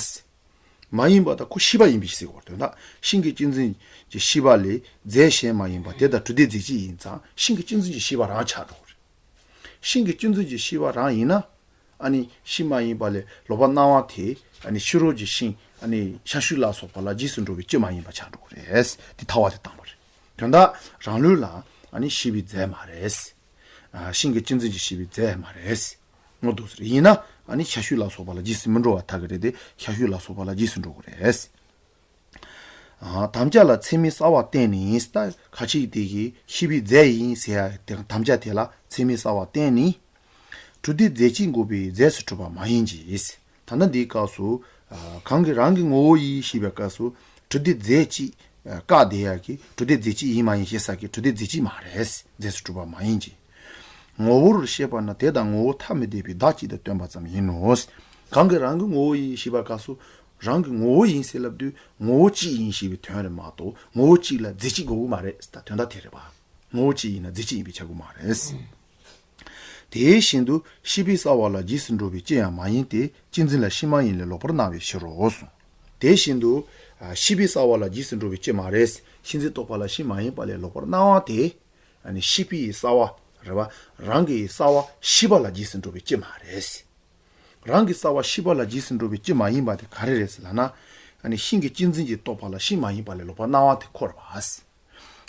མ་ཡིན་པ་དང་ཁོ་ཤེས་པ་ཡིན་པའི་ཕྱིར་ཟེར་བ་དོན་དག་ཤིང་གི་སྤྱི་འཛིན་གྱི་ཤེས་པ་ལས་རྫས་གཞན་མ་ཡིན་པ་དེ་དང་གྲུབ་བདེ་རྫས་གཅིག་ཡིན་ཙང་ཤིང་གི་སྤྱི་འཛིན་གྱི་ཤེས་པ་རང་ཆགས་འགྲོ་གི་རེད། ཤིང་གི་སྤྱི་འཛིན་གྱི་ཤེས་པ་རང་ཡིན་ན། ཨ་ནི་ཤེས་མ་ཡིན་པ་ལས་ལོག་པར་སྣང་བ་དེ་ཨ་ནི་ཕྱི་རོལ་གྱི་ཤིང་ཨ་ནི་ཤ་ཤུག་ལ་སོགས་པ་ལ་རྗེས་སུ་འགྲོ་བའི་སྤྱི་མ་ཡིན་པ་ཆགས་འགྲོ་གི་རེད། དེ་ཐལ་བ་དེ་བཏང་བ་རེད། དོན་དག་རང་ལུགས་ལ་ཨ་ནི་ཤེས་པའི་རྫས་མ་རེད། ཨ། ཤིང་གི་སྤྱི་འཛིན་གྱི་ཤེས་པའི་རྫས་མ་རེད། ངོ་འདུག་ཟེར་ཡིན་ན་ཨ་ནི་ཤ་ཤུག་ལ་སོགས་པ་ལ་རྗེས་སུ་མི་འགྲོ་བར་ཐལ་གི་རེད་དེ་ཤ་ཤུག་ལ་སོགས་པ་ལ་རྗེས་སུ་འགྲོ་གི་རེད། ཨ། དམ་བཅའ་ལ་ཚད་མའི་གསལ་བ་བསྟན་ནས་ད་ཁ་ཅིག་དེ་གིས་ཤེས་པའི་རྫས་ཡིན་ཟེར་ཡ་དེ་དམ་བཅའ་དེ་ལ་ཚད་མའི་གསལ་བ་བསྟན་ནས། གྲུབ་བདེ་རྫས་གཅིག་འགོག་པའི་རྫས་སུ་གྲུབ་པ་མ་ཡིན་གྱི། ད་ལྟ་འདིའི་སྐབས་སུ། ཨ། གང་གིས་རང་གི་ངོ་བོ་ཡིས་ཞེས་པའི་སྐབས་སུ་གྲུབ་བདེ་རྫས་གཅིག་ཨ། བཀག་བསྡད་ཡ་གི་གྲུབ་བདེ་རྫས་གཅིག་ཡིན་མ་ཡིན་ཞེས་ས་གི་གྲུབ་བདེ་རྫས་གཅིག་མ་རེད། རྫས་སུ་གྲུབ་པ་མ་ཡིན་གྱི། ངོ་བོར་ཤེས་པ་ན་དེ་དང་ངོ་བོ་ཐ་མི་དད་པའི་བདག་གཅིག་ཏུ་སྟོན་པ་ཙམ་ཡིན་ནོ། གང་གིས་རང་གི་ངོ་བོ་ཡིས་ཞེས་པའི་སྐབས་སུ་རང་གི་ངོ་བོ་ཡིན་ཟེར་ལབ་དུས་ངོ་བོ་གཅིག་ཡིན་ཞེས་པའི་དོན་རེད་མ་གཏོགས་ངོ་བོ་གཅིག་ལ་རྫས་གཅིག་དགོས་ཀྱི་མ་རེད་ད་དོན་དག་དེ་རེད་པ། ངོ་བོ་གཅིག་ཡིན་ན་རྫས་གཅིག་ཡིན་པས་ཁྱབ་ཀྱི་མ་རེད། དེ་བཞིན་དུ་ཤེས་པའི་གསལ་བ་ལ་རྗེས་སུ་འགྲོ་བའི་སྤྱི་ཡང་མ་ཡིན་ཏེ་སྤྱི་འཛིན་ལ་ཤེས་མ་ཡིན་ལས་ལོག་པར་སྣང་བའི་ཕྱིར་རོ་གསུངས། དེ་བཞིན་དུ་ཤེས་པའི་གསལ་བ་ལ་རྗེས་སུ་འགྲོ་བའི་སྤྱི་མ་རེད། ཤེས་འཛིན་རྟོག་པ་ལ་ཤེས་མ་ཡིན་པ་ལས་ལོག་པར་སྣང་བ་དེ། ཤེས་པའི་གསལ་བ་རེད་བ། རང་གི་གསལ་བ་ཤེས་པ་ལ་རྗེས་སུ་འགྲོ་བའི་སྤྱི་མ་རེད། རང་གི་གསལ་བ་ཤེས་པ་ལ་རྗེས་སུ་འགྲོ་བའི་སྤྱི་མ་ཡིན་པ་དེ་ག་རེ་རེད་ཟེར་ལབ་ན། ཤིང་གི་སྤྱི་འཛིན་གྱི་རྟོག་པ་ལ་ཤེས་མ་ཡིན་པ་ལས་ལོག་པར་སྣང་བ་དེ་ཁོ་རེད་བ།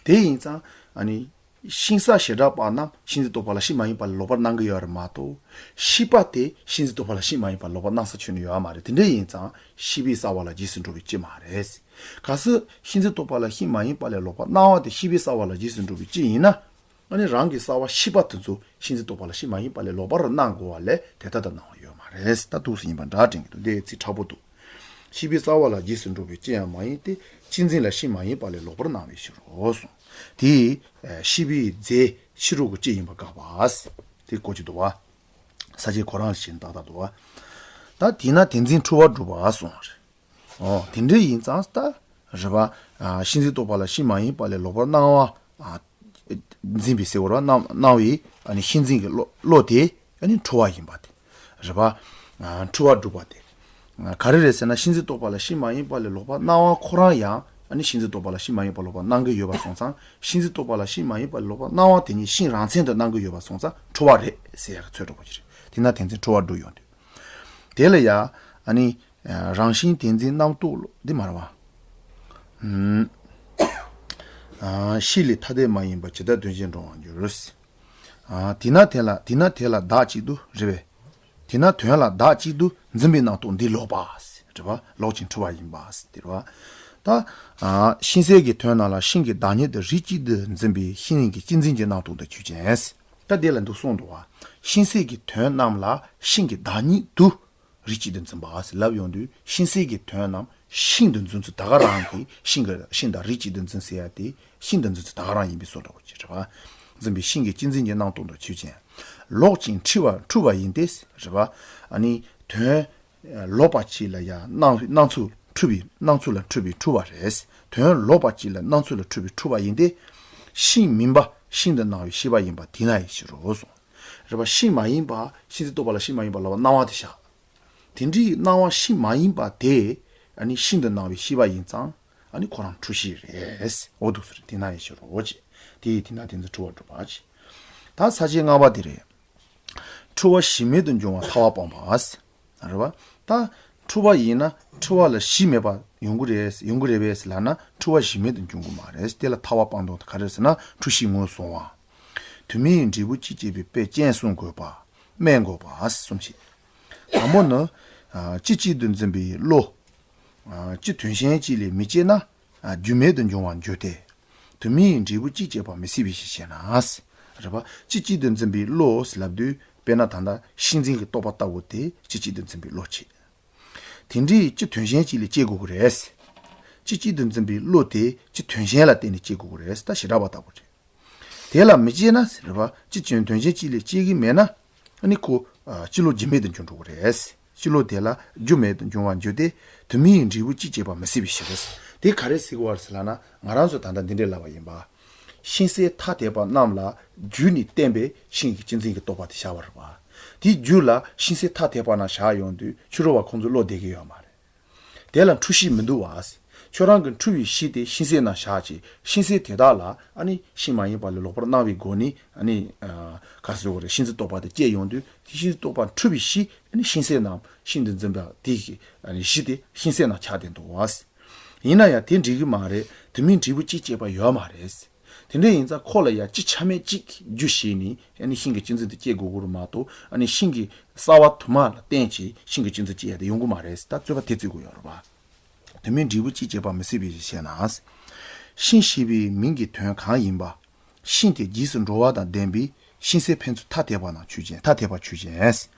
དེ་ཡིན་ཙང་། ཤིང་སཱ་བྱེ་བྲག་པ་རྣམས་ཤེས་འཛིན་རྟོག་པ་ལ་ཤེས་མ་ཡིན་པ་ལ་ལོག་པར་སྣང་གི་ཡོད་རེད་མ་གཏོགས། ཤེས་པ་དེ་ཤེས་འཛིན་རྟོག་པ་ལ་ཤེས་མ་ཡིན་པ་ལ་ལོག་པར་སྣང་ས་ཁྱོན་ནས་ཡོད་མ་རེད། དེ་འདྲ་ཡིན་ཙང་ཤེས་པའི་གསལ་བ་ལ་རྗེས་སུ་འགྲོ་བའི་སྤྱི་མ་རེད། གལ་སྲིད་ཤེས་འཛིན་རྟོག་པ་ལ་ཤེས་མ་ཡིན་པ་ལས་ལོག་པར་སྣང་བ་དེ་ཤེས་པའི་གསལ་བ་ལ་རྗེས་སུ་འགྲོ་བའི་སྤྱི་ཡིན་ན། ཨ་ནི་རང་གི་གསལ་བ་ཤེས་པ་དེ་ཚོ་ཤེས་འཛིན་རྟོག་པ་ལ་ཤེས་མ་ཡིན་པ་ལས་ལོག་པར་སྣང་དགོས་པ་ལས་དེ་ལྟ་དུ་སྣང་བ་ཡོད་མ་རེད། ད་འདུག་སེ་ཡིན་པ་འདྲ་དྲན་གྱི་འདུག་འདི་ཚིག་ཕྲ་པོ་འདུག་ཤེས་པའི་གསལ་བ་ལ་རྗེས་སུ་འགྲོ་བའི་སྤྱི་ཡང་མ་ཡིན་ཏེ། སྤྱི་འཛིན་ལ་ཤེས་མ་ཡིན་པ་ལས་ལོག་པར་སྣང་བའི་ཕྱིར་རོ་གསུངས། དེས་ཤེས་པའི་རྫས་ཕྱི་རོལ་གྱི་སྤྱི་ཡིན་པ་དགག་པ། དེ་གོ་གི་འདུག་བ། ས་བཅད་ཁོ་རང་ལ་བྱས་ནས་ཏག་ཏག་འདུག་བ། ད་དེས་ན་དེ་འཛིན་འཁྲུལ་བ་སྒྲུབ་པ་གསུངས་པ་རེད། ཨོ། དེ་འདྲ་ཡིན་ཙང་ད། རེད་པ། ཤེས་འཛིན་རྟོག་པ་ལ་ཤེས་མ་ཡིན་པ་ལས་ལོག་པར་སྣང་བ། འཛིན་པའི་སེལ་བར་སྣང་སྣང་བའི་ཤེས་འཛིན་གྱི་བློ་བློ་དེ་འཁྲུལ་བ་ཡིན་པ་དེ། རེད་པ། འཁྲུལ་བ་སྒྲུབ་པ་དེ། ག་རེ་རེད་ཟེར་ན་ཤེས་འཛིན་རྟོག་པ་ལ་ཤེས་མ་ཡིན་པ་ལས་ལོག་པར་སྣང་བ་ཁོ་རང་ཡང་ཤེས་འཛིན་རྟོག་པ་ལ་ཤེས་མ་ཡིན་པ་ལོག་པར་སྣང་གི་ཡོད་པ་སོང་ཙང་ཤེས་འཛིན་རྟོག་པ་ལ་ཤེས་མ་ཡིན་པ་ལས་ལོག་པར་སྣང་བ་དེ་ཉིད་ཤིང་རང་མཚན་དུ་སྣང་གི་ཡོད་པ་སོང་ཙང་འཁྲུལ་བ་རེད་ཟེར་ཡག་ཚོད་འགྲོ་བ་ཞིག་རེད། དེས་ན་དེ་འཛིན་འཁྲུལ་བ་སྒྲུབ་ཡོང་དུས། དེ་ལ་ཡང་ཨ་ནི་རང་བཞིན་དེ་འཛིན་རྣམ་རྟོག་ལོ་འདི་མ་རེད་བ། ཤེས་ལས་ཐ་དད་མ་ཡིན་པ་ཇི་ལྟར་དོན་གཞན་འབྲང་བར་འགྱུར། དེས་ན་དེ་ལ་དེས་ན་དེ་ལ་བདག་གཅིག་ཏུ་རེད་པས། དེས་ན་དོན་ལ་བདག་གཅིག་ཏུ་འཛིན་པའི་རྣམ་རྟོག་འདི་ལོག་པ། རེད་བ། ལོག་ཅིང་འཁྲུལ་བ་ཡིན་པ། དེ་རེད་བ། ད། ཨ། ཤིང་གསལ་གྱི་དོན་རྣམས་ལ་ཤིང་གི་བདག་ཉིད་དུ་རིགས་གཅིག་ཏུ་འཛིན་པའི་ཤིང་གི་གཅན་གཟན་གྱི་རྣམ་རྟོག་དང་ཆོས་ཅན། ད་དེ་ལ་འདུག་གསུངས་འདུག་བ། ཤིང་གསལ་གྱི་དོན་རྣམས་ལ་ཤིང་གི་བདག་ཉིད་དུ་རིགས་གཅིག་ཏུ་འཛིན་པ་ཟེར་ལབ་ཡོང་དུས། ཤིང་གསལ་གྱི་དོན་རྣམས་ཤིང་དུ་འཛིན་ཚུལ་ད་ག་རང་གི་ཤིང་གི་ཤིང་དང་རིགས་གཅིག་ཏུ་འཛིན་ཟེར་ཡ་དེ་ཤིང་དུ་འཛིན་ཚུལ་ད་ག་རང་ཡིན་པའི་བཟོ་འདྲ་བོ་ཅིག་རེད་བ། འཛིན་པའི་ཤིང་གི་གཅན་གཟན་གྱི་རྣམ་རྟོག་དང་ཆོས་ཅན། ལོག་ཅིང་འཁྲུལ་བ་འཁྲུལ་བ་ཡིན་ཏེ་རེད་བ། ཨ་ནི་དོན་ལོག་པ་ཅིག་ལ་ཡང་སྣང་སྣང་ཚུལ་འཁྲུལ་བའི་སྣང་ཚུལ་ལ་འཁྲུལ་བའི་འཁྲུལ་བ་རེད། དོན་ལོག་པ་ཅིག་ལ་སྣང་ཚུལ་ལ་འཁྲུལ་བའི་འཁྲུལ་བ་ཡིན་ཏེ། ཤིང་མིན་པ་ཤིང་དུ་སྣང་བའི་ཤེས་པ་ཡིན་པ་དེས་ན་ཡང་ཕྱིར་རོ་གསུངས། རེད་བ། ཤིང་མ་ཡིན་པ་ཤིང་གི་རྟོག་པ་ལ་ཤིང་མ་ཡིན་པ་ལབ་པ་སྣང་བ་དེ་བཞག་དེ་འདྲའི་སྣང་བ་ཤིང་མ་ཡིན་པ་དེ་ཨ་ནི་ཤིང་དུ་སྣང་བའི་ཤེས་པ་ཡིན་ཙང་། ཨ་ནི་ཁོ་རང་འཁྲུལ་ཤེས་རེད། འོ་འདུག་ཟེར། དེས་ན་ཡང་ཕྱིར་རོ་ཅེས། དེས་དེས་ན་དེ་ཚོ་འཁྲུལ་བ་གྲུབ་པ་ཅེས། ད་ས་བཅད་ལྔ་པ་དེ་རེད། འཁྲུལ་བ་གཞི་མེད་དུ་འབྱུང་བ་ཐར་པ་སྤངས་པ། རེད་བ། ད་འཁྲུལ་བ་ཡིན་ན་འཁྲུལ་བ་ལ་གཞི་མེད་པ་ཡོང་གི་རེད་ཡོང་གི་རེད་པས་ལབ་ན། འཁྲུལ་བ་གཞི་མེད་དུ་འབྱུང་གི་མ་རེད། དེ་ལ་ཐར་པ་སྤངས་དོན་དེ་ག་རེ་ཟེར་ན། འཁྲུལ་གཞི་ངོས་བཟུང་བ། དུ་མའི་འབྲས་བུ་གཅིག་སྐྱེས་པའི་དཔེ་ཅན་གསུང་དགོས་པ། སྨྲས་དགོས་པ་གསུམ་བྱས། དང་པོ་ནི། ཨ། སྤྱི་གཅིག་ཏུ་འཛིན་པའི་བློ། ཨ། སྤྱི་དོན་གཞན་གཅིག་ལས་མི་སྐྱེ་ན། ཨ། རྒྱུ་མེད་དུ་འབྱུང་བར་འགྱུར་ཏེ། དུ་མའི་འབྲས་བུ་གཅིག་སྐྱེས་པ་མི་སྲིད་པའི་ཕྱིར་ཞེ་ན། རེད་པ། སྤྱི་གཅིག་ཏུ་འཛིན་པའི་བློ་ཟེར་ལབ་དུས། དཔེར་ན་ད་ལྟ་ཤིང་འཛིན་གྱི་རྟོག་པ་ལྟ་བུ་དེ་སྤྱི་གཅིག་ཏུ་འཛིན་པའི་བློ་བྱེད། དེ་འདྲའི་སྤྱི་དོན་གཞན་གཅིག་ལས་སྐྱེ་དགོས་ཀྱི་རེད། སྤྱི་གཅིག་ཏུ་འཛིན་པའི་བློ་དེ་སྤྱི་དོན་གཞན་ལ་བརྟེན་ནས་སྐྱེ་དགོས་ཀྱི་རེད། ད་བྱེ་བྲག་པ་ལྟ་བུ་རེད། དེ་ལ་མི་སྐྱེ་ན་ཟེར་བ། སྤྱི་དོན་གཞན་གཅིག་ལས་སྐྱེ་གི་མེད་ན། ཨ་ནི་ཁོ། ཨ། སྤྱི་བློ་རྒྱུ་མེད་དུ་འགྱུར་འགྲོ་གི་རེད། སྤྱི་བློ་དེ་ལ་རྒྱུ་མེད་དུ་འབྱུང་བར་འགྱུར་ཏེ། དུ་མའི་འབྲས་བུ་གཅིག་སྐྱེས་པ་མི་སྲིད་པའི་ཕྱིར། དེ་ག་རེ་ཟེར་གི་ཡོད་རེད་ཟེར་ལབ་ན། ང་རང་ཚོ་ད་ལྟ་འདི་འདྲས་ལབ་པ་ཡིན་པ། ཤིང་གསལ་ཐ་དད་པ་རྣམས་ལ་རྒྱུ་ནི་བརྟེན་པའི་ཤིང་གི་གཅན་གཟན་གྱི་རྟོག་པ་དེ་བཞག་པ་རེད་པ། དེའི་རྒྱུ་ལ་ཤིང་གསལ་ཐ་དད་པ་རྣམས་བཞག་ཡོང་དུས། ཕྱི་རོལ་པ་ཁོང་ཚོ་བློ་བདེ་གི་ཡོད་མ་རེད། དེ་ལ་འཁྲུལ་གཞི་མི་འདུག་བ། ཁྱོད་རང་གི་འཁྲུལ་བའི་གཞི་དེ་ཤིང་གསལ་ནང་བཞག་ཅིག་ཤིང་གསལ་དེ་དག་ལ་ཨ་ནི་ཤིང་མ་ཡིན་པ་ལས་ལོག་པར་སྣང་བའི་སྒོ་ནས། ཨ་ནི། ཨ། ག་རེ་ཟེར་དགོས་རེད། ཤིང་གསལ་རྟོག་པ་དེ་སྐྱེས་ཡོང་དུས། དེ་ཤིང་གསལ་རྟོག་པ་འཁྲུལ་བའི་གཞི། ཨ་ནི་ཤིང་གསལ་ནང་ཤིང་དུ་འཛིན་པ་དེ་གི། ཨ་ནི་གཞི་དེ་ཤིང་གསལ་ནང་ཆགས་བསྡད་འདུག་བ། ཡིན་ན་ཡང་དེ་འགྲིག་གི་མ་རེད། དུ་མའི་འབྲས་བུ་གཅིག་སྐྱེས་པ་ཡོད་མ་རེད། དེ་འདྲ་ཡིན་ཙང་ཁོ་ལ་ཡང་སྤྱི་ཆ་མེད་ཅིག་རྒྱུ་བྱས་ནས། ཨ་ནི་ཤིང་གི་གཅན་གཟན་དེ་སྐྱེ་དགོས་ཀྱི་རེད་མ་གཏོགས། ཨ་ནི་ཤིང་གི་རྩ་བ་དུ་མ་ལ་བརྟེན་བྱས་ཤིང་གི་གཅན་གཟན་སྐྱེ་ཡ་དེ་ཡོང་གི་མ་རེད། ད་རྩོད་པ་དེ་རྩོད་དགོས་ཡོད་རེད་པ། དུ་མའི་འབྲས་བུ་གཅིག་སྐྱེས་པ་མི་སྲིད་པའི་ཕྱིར་ཞེ་ན། ཤིང་ཞེས་པའི་མིང་གི་དོན་གང་ཡིན་པ། ཤིང་དེ་རྗེས་སུ་འགྲོ་བ་དང་ལྡན་པའི་ཤིང་གསལ་ཕན་ཚུན་ཐ་དད་པ་ན་ཆོས་ཅན། ཐ་དད་པ་ཆོས་ཅན།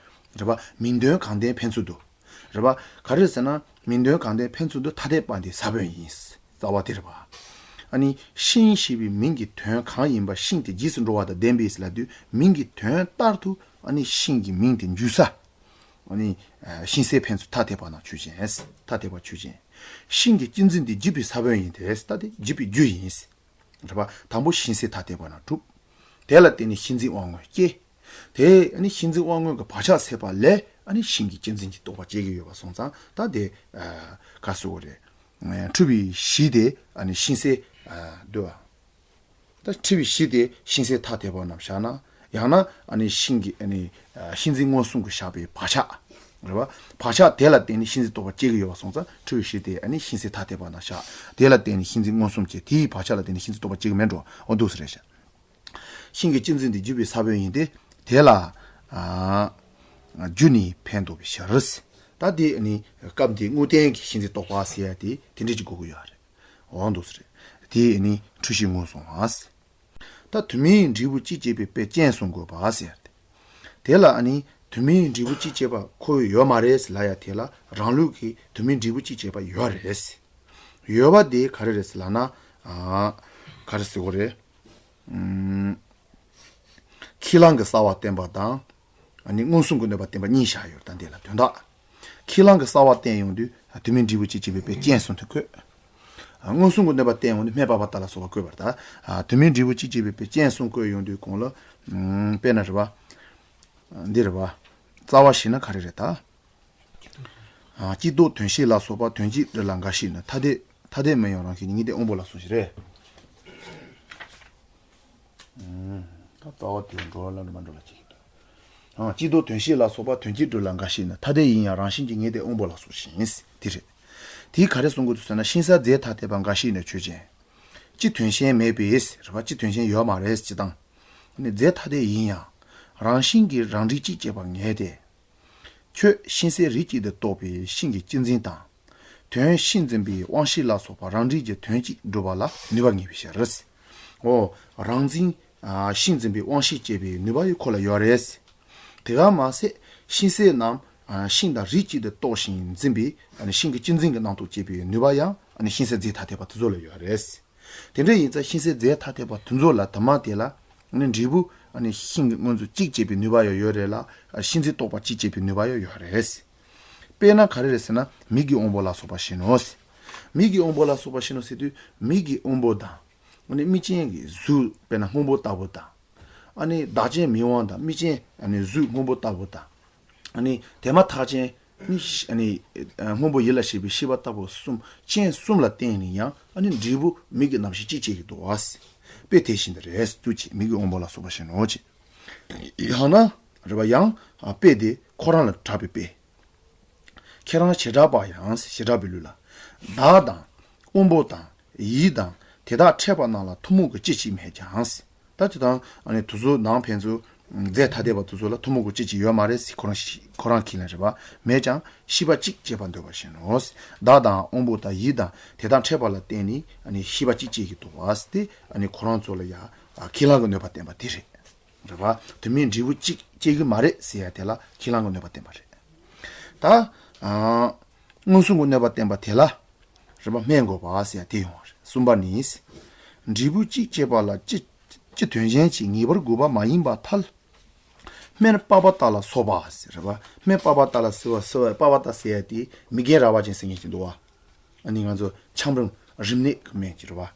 རེད་པ། མིང་དོན་གང་ལྡན་ཕན་ཚུན་དུ། རེད་པ། ག་རེ་ཟེར་ན། མིང་དོན་གང་ལྡན་ཕན་ཚུན་དུ་ཐ་དད་པ་དེ་ས་བོན་ཡིན། རྩ་བ་དེ་རེད་པ། ཨ་ནི་ཤིང་ཞེས་པའི་མིང་གི་དོན་གང་ཡིན་པ། ཤིང་དེ་རྗེས་སུ་འགྲོ་བ་དང་ལྡན་པའི་ལབ་དུས། མིང་གི་དོན་ལྟར་དུ་ཨ་ནི་ཤིང་གི་མིང་དེ་འཇུག་ས། ཨ་ནི། ཨ། ཤིང་གསལ་ཕན་ཚུན་ཐ་དད་པ་ན་ཆོས་ཅན། ཐ་དད་པ་ཆོས་ཅན། ཤིང་གི་གཅན་གཟན་དེ་བརྒྱུད་པའི་ས་བོན་ཡིན་ཏེ། ད་དེ་བརྒྱུད་པའི་རྒྱུ་ཡིན། རེད་པ། དང་པོ་ཤིང་གསལ་ཐ་དད་པ་ན་གྲུབ། དེ་ལ་བརྟེན་ནས་ཤིང་འཛིན་དབང་མངོན་སྐྱེ། དེ་ཨ་ནི་ཤིང་འཛིན་དབང་མངོན་གྱི་བག་ཆགས་སད་པ་ལས། ཨ་ནི་ཤིང་གི་གཅན་གཟན་གྱི་རྟོག་པ་སྐྱེ་གི་ཡོད་པ་སོང་ཙང་། ད་དེ། ཨ། ག་རེ་ཟེར་དགོས་རེད། ཨ། འཁྲུལ་བའི་གཞི་དེ་ཨ་ནི་ཤིང་གསལ། ཨ། འདུག་བ། ད་འཁྲུལ་བའི་གཞི་དེ་ཤིང་གསལ་ཐ་དད་པ་ན་བཞག་ན། ཡང་ན་ཨ་ནི་ཤིང་གི། ཨ་ནི། ཨ། ཤིང་འཛིན་མངོན་སུམ་གྱིས་བཞག་པའི་བག་ཆགས། རེད་པ། བག་ཆགས་དེ་ལ་བརྟེན་ནས་ཤིང་འཛིན་རྟོག་པ་སྐྱེ་གི་ཡོད་པ་སོང་ཙང་། འཁྲུལ་བའི་གཞི་དེ་ཨ་ནི་ཤིང་གསལ་ཐ་དད་པ་ན་བཞག་དེ་ལ་བརྟེན་ནས་ཤིང་འཛིན་མངོན་སུམ་སྐྱེ། དེའི་བག་ཆགས་ལ་བརྟེན་ནས་ཤིང་འཛིན་རྟོག་པ་སྐྱེ་གི་མེད་འགྲོ། འོ་འདུག་སེ་རེད་ཤག་ཤིང་གི་གཅན་གཟན་དེ་བརྒྱུད་པའི་ས་བོན་ཡིན་ཏེ། དེ་ལ། ཨ། རྒྱུ་ནི་ཕན་འདོགས་པའི་ཕྱིར། ད་དེ་ནི་སྐབས་འདིའི་དངོས་བསྟན་གྱི་ཤིང་འཛིན་རྟོག་པ་ཟེར་ཡ་དེ་དེ་འདྲ་ཅིག་དགོས་ཀྱི་ཡོད་རེད། འོ་འདུག་སེ་རེད། དེ་ནི་འཁྲུལ་གཞི་ངོས་བཟུང་བ། ད་དུ་མའི་འབྲས་བུ་གཅིག་སྐྱེས་པའི་དཔེ་ཅན་གསུང་དགོས་པ་ཟེར་ཏེ། དེ་ལ་ཨ་ནི་དུ་མའི་འབྲས་བུ་གཅིག་སྐྱེས་པ་ཁོ་ཡོད་མ་རེད་ཟེར་ལབ་ཡ་དེ་ལ། རང་ལུགས་ཀྱིས་དུ་མའི་འབྲས་བུ་གཅིག་སྐྱེས་པ་ཡོད་རེད། ཡོད་པ་དེ་ག་རེ་རེད་ཟེར་ལབ་ན། ཨ། ག་རེ་ཟེར་དགོས་རེད། ཨུམ། ཁས་བླངས་ཀྱི་གསལ་བ་བསྟན་པ་དང་། ཨ་ནི་མངོན་སུམ་གྱི་གནོད་པ་བསྟན་པ་གཉིས་བཞག་ཡོད་རེད། ད་འདི་ལ་དོན་དག་ཁས་བླངས་ཀྱི་གསལ་བ་བསྟན་ཡོང་དུས་དུ་མའི་འབྲས་བུ་གཅིག་སྐྱེས་པའི་དཔེ་ཅན་གསུམ་དུ་བཀོད། མངོན་སུམ་གྱི་གནོད་པ་བསྟན་ཡོང་དུས་སྨྲས་པ་པ་ཏ་ལ་སོགས་པ་བཀོད་པ་རེད། ད་དུ་མའི་འབྲས་བུ་གཅིག་སྐྱེས་པའི་དཔེ་ཅན་གསུམ་བཀོད་ཡོང་དུས་གོང་ལ། ཨུམ། དཔེར་ན་རེད་པ། འདི་རེད་པ། རྩ་བ་བཞི་ན་ག་རེ་རེད་ད། ཨ། སྤྱི་ལྡོག་དོན་ཤེས་ལ་སོགས་པ་དོན་གཅིག་སྒྲུབ་ལ་འགའ་ཞིག་ནི། ཐ་དད་ཐ་དད་མིན་ཡང་རང་བཞིན་གྱིས་ངེས་ཏེ་དབང་པོ་ལ་སོགས་ཤིང་རེད། ཨུམ། ད་རྩ་བ་དེ་འགྲོ་ལ་འགྲོ་མ་འགྲོ་ལ་ཅི་ཞིག་ད། ཨ། སྤྱི་ལྡོག་དོན་ཤེས་ལ་སོགས་པ་དོན་གཅིག་སྒྲུབ་ལ་འགའ་ཞིག་ནི། ཐ་དད་ཡིན་ཡང་རང་བཞིན་གྱིས་ངེས་ཏེ་དབང་པོ་ལ་སོགས་ཤིང་། དེ་རེད། དེས་ག་རེ་གསུང་གི་འདུག་ཟེར་ན། ཤིང་གསལ་རྫས་ཐ་དད་པ་འགའ་ཞིག་ནི་ཆོས་ཅན། སྤྱི་དོན་གཞན་མེད་པས། རེད་པ། སྤྱི་དོན་གཞན་ཡོད་མ་རེད་ཅེས་དང་། ནི་རྫས་ཐ་དད་ཡིན་ཡང་རང་བཞིན་གྱིས་རང་རིགས་གཅིག་སྐྱེས་པ་ངེས་ཏེ། ཁྱོད་ཤིང་གསལ་རིགས་གཅིག་ཏུ་གཏོགས་པའི་ཤིང་གི་གཅན་གཟན་དང་། དོན་ཤིང་འཛིན་པའི་དབང་ཤེས་ལ་སོགས་པ་རང་འགྲེལ་གྱི་དོན་གཅིག་སྒྲུབ་པ་ལ་ནུས་པ་ངེས་པའི་ཕྱིར། འོ། རང་འཛིན་ཨ་ཤིང་འཛིན་པའི་དབང་ཤེས་སྐྱེད་པའི་ནུས་པ་ཡང་ཁོ་ལ་ཡོད་རེད། དེ་ག་མ་ཟད་ཤིང་ཟས་རྣམས་ཨ་ཤིང་དང་རིགས་གཅིག་ཏུ་གཏོགས་ཤིང་འཛིན་པའི་ཨ་ནི་ཤིང་གི་གཅེས་འཛིན་གྱི་རྣམ་རྟོག་སྐྱེད་པའི་ནུས་པ་ཡང་ཨ་ནི་ཤིང་ཟས་རྫས་ཐ་དད་པ་དེ་ཚོ་ལ་ཡོད་རེད། དེ་འདྲ་ཡིན་ཙང་ཤིང་ཟས་རྫས་ཐ་དད་པ་དེ་ཚོ་ལ་དུ་མ་དེ་ལ་ཨ་ནི་འབྲས་བུ་ཨ་ནི་ཤིང་གི་སྔོན་འཛུགས་གཅིག་སྐྱེད་པའི་ནུས་པ་ཡང་ཡོད་རེད་ལ། ཨ་ཤིང་ཟས་རྟོགས་པ་གཅིག་སྐྱེད་པའི་ནུས་པ་ཡང་ཡོད་རེད། དཔེར་ན་ག་རེ་རེད་ཟེར་ན་མིག་གི་དབང་པོ་ལ་སོགས་པ་བཞིན་ནོ། མིག་གི་དབང་པོ་ལ་སོགས་པ་བཞིན་ནོ་ཟེར་དུས་མིག་གི་དབང་པོ་དང་། ཨ་ནི་མིག་ཅན་གྱི་གཟུགས་དཔེར་ན་སྔོན་པོ་ལྟ་བུ་དང་། ཨ་ནི་བདག་ཅན་མིག་དབང་དང་མིག་ཅན་ཨ་ནི་གཟུགས་སྔོན་པོ་ལྟ་བུ་དང་། ཨ་ནི་དེ་མ་ཐག་ཅན་ནི་ཤ་ཨ་ནི་སྔོན་པོ་ཡིད་ལ་བྱེད་པའི་ཤེས་པ་ལྟ་བུ་གསུམ་ཅན་གསུམ་ལ་བརྟེན་ནས་ཡང་ཨ་ནི་འབྲས་བུ་མིག་གི་རྣམ་ཤེས་གཅིག་སྐྱེ་གི་འདུག་བ། དཔེ་དེ་བཞིན་དུ་རེད་ཟེར་དུས་ཅེས་མིག་གི་དབང་པོ་ལ་སོགས་པ་བཞིན་ནོ་ཅེས། ཡང་ན་རེད་བ། ཡང་ཨ་དཔེ་དེ་ཁོ་རང་ལ་གྲགས་པའི་དཔེ། ཁྱེད་རང་བྱེ་བྲག་པ་ཡང་བྱེ་བྲག་པའི་ལུགས་ལ། བདག་དང་། དབང་པོ་དང་། ཡིད་དང་། དེ་དག་ཕྲད་པ་རྣམས་ལ་ཐུན་མོང་གི་སྐྱེ་མཆེད་མེད་ཀྱང་། ད་ཅི་དང་ཨ་ནི་དུ་གཟུགས་ནང་ཕན་ཚུན་རྫས་ཐ་དད་པ་དུ་གཟུགས་ལ་ཐུན་མོང་གི་སྐྱེ་མཆེད་ཡོད་མ་རེད་ཟེར་ཁོ་རང་ཤི་ཁོ་རང་ཁས་ལེན་རེད་བ། མེད་ཀྱང་ཤེས་པ་གཅིག་སྐྱེས་པར་འདོད་པ་བཞིན་ནོ། བདག་དང་དབང་པོ་དང་ཡིད་དང་དེ་དག་ཕྲད་པ་ལ་བརྟེན་ནས་ཨ་ནི་ཤེས་པ་གཅིག་སྐྱེ་གི་འདུག་བ་ཟེར་ཏེ་ཨ་ནི་ཁོ་རང་ཚོ་ལ་ཡ་ཁས་བླངས་ཀྱི་གནོད་པ་བསྟན་པ་དེ་རེད། རེད་བ། དུ་མའི་འབྲས་བུ་གཅིག་སྐྱེ་གི་མ་རེད་ཟེར་ཡ་དེ་ལ་ཁས་བླངས་ཀྱི་གནོད་པ་བསྟན་པ་རེད། ད། ཨ། མངོན་སུམ་གྱི་གནོད་པ་བསྟན་པ་དེ་ལ། རེད་བ། སྨྲས་དགོས་པ་ཟེར་ཡ་དེ་ཡོང་བ་རེད། གསུམ་པ་ནི། འབྲས་བུ་གཅིག་སྐྱེས་པ་ལ་སྤྱི་སྤྱི་དོན་གཞན་གྱིས་ངེས་པར་དགོས་པ་མ་ཡིན་པར་ཐལ། སྨན་པ་པ་ཏ་ལ་སོགས་པ་ཟེར་རེད་བ། སྨན་པ་པ་ཏ་ལ་ཟེར་བ་ཟེར་བ་པ་པ་ཏ་ཟེར་ཡ་དེ་མི་རྒན་ར་བ་ཅན་ཟེར་མཁན་ཅིག་འདུག་བ། ཨ་ནི་ང་ཚོ་ཆམ་རིམས་རིམས་ནད་ཀྱི་སྨན་ཅིག་རེད་བ།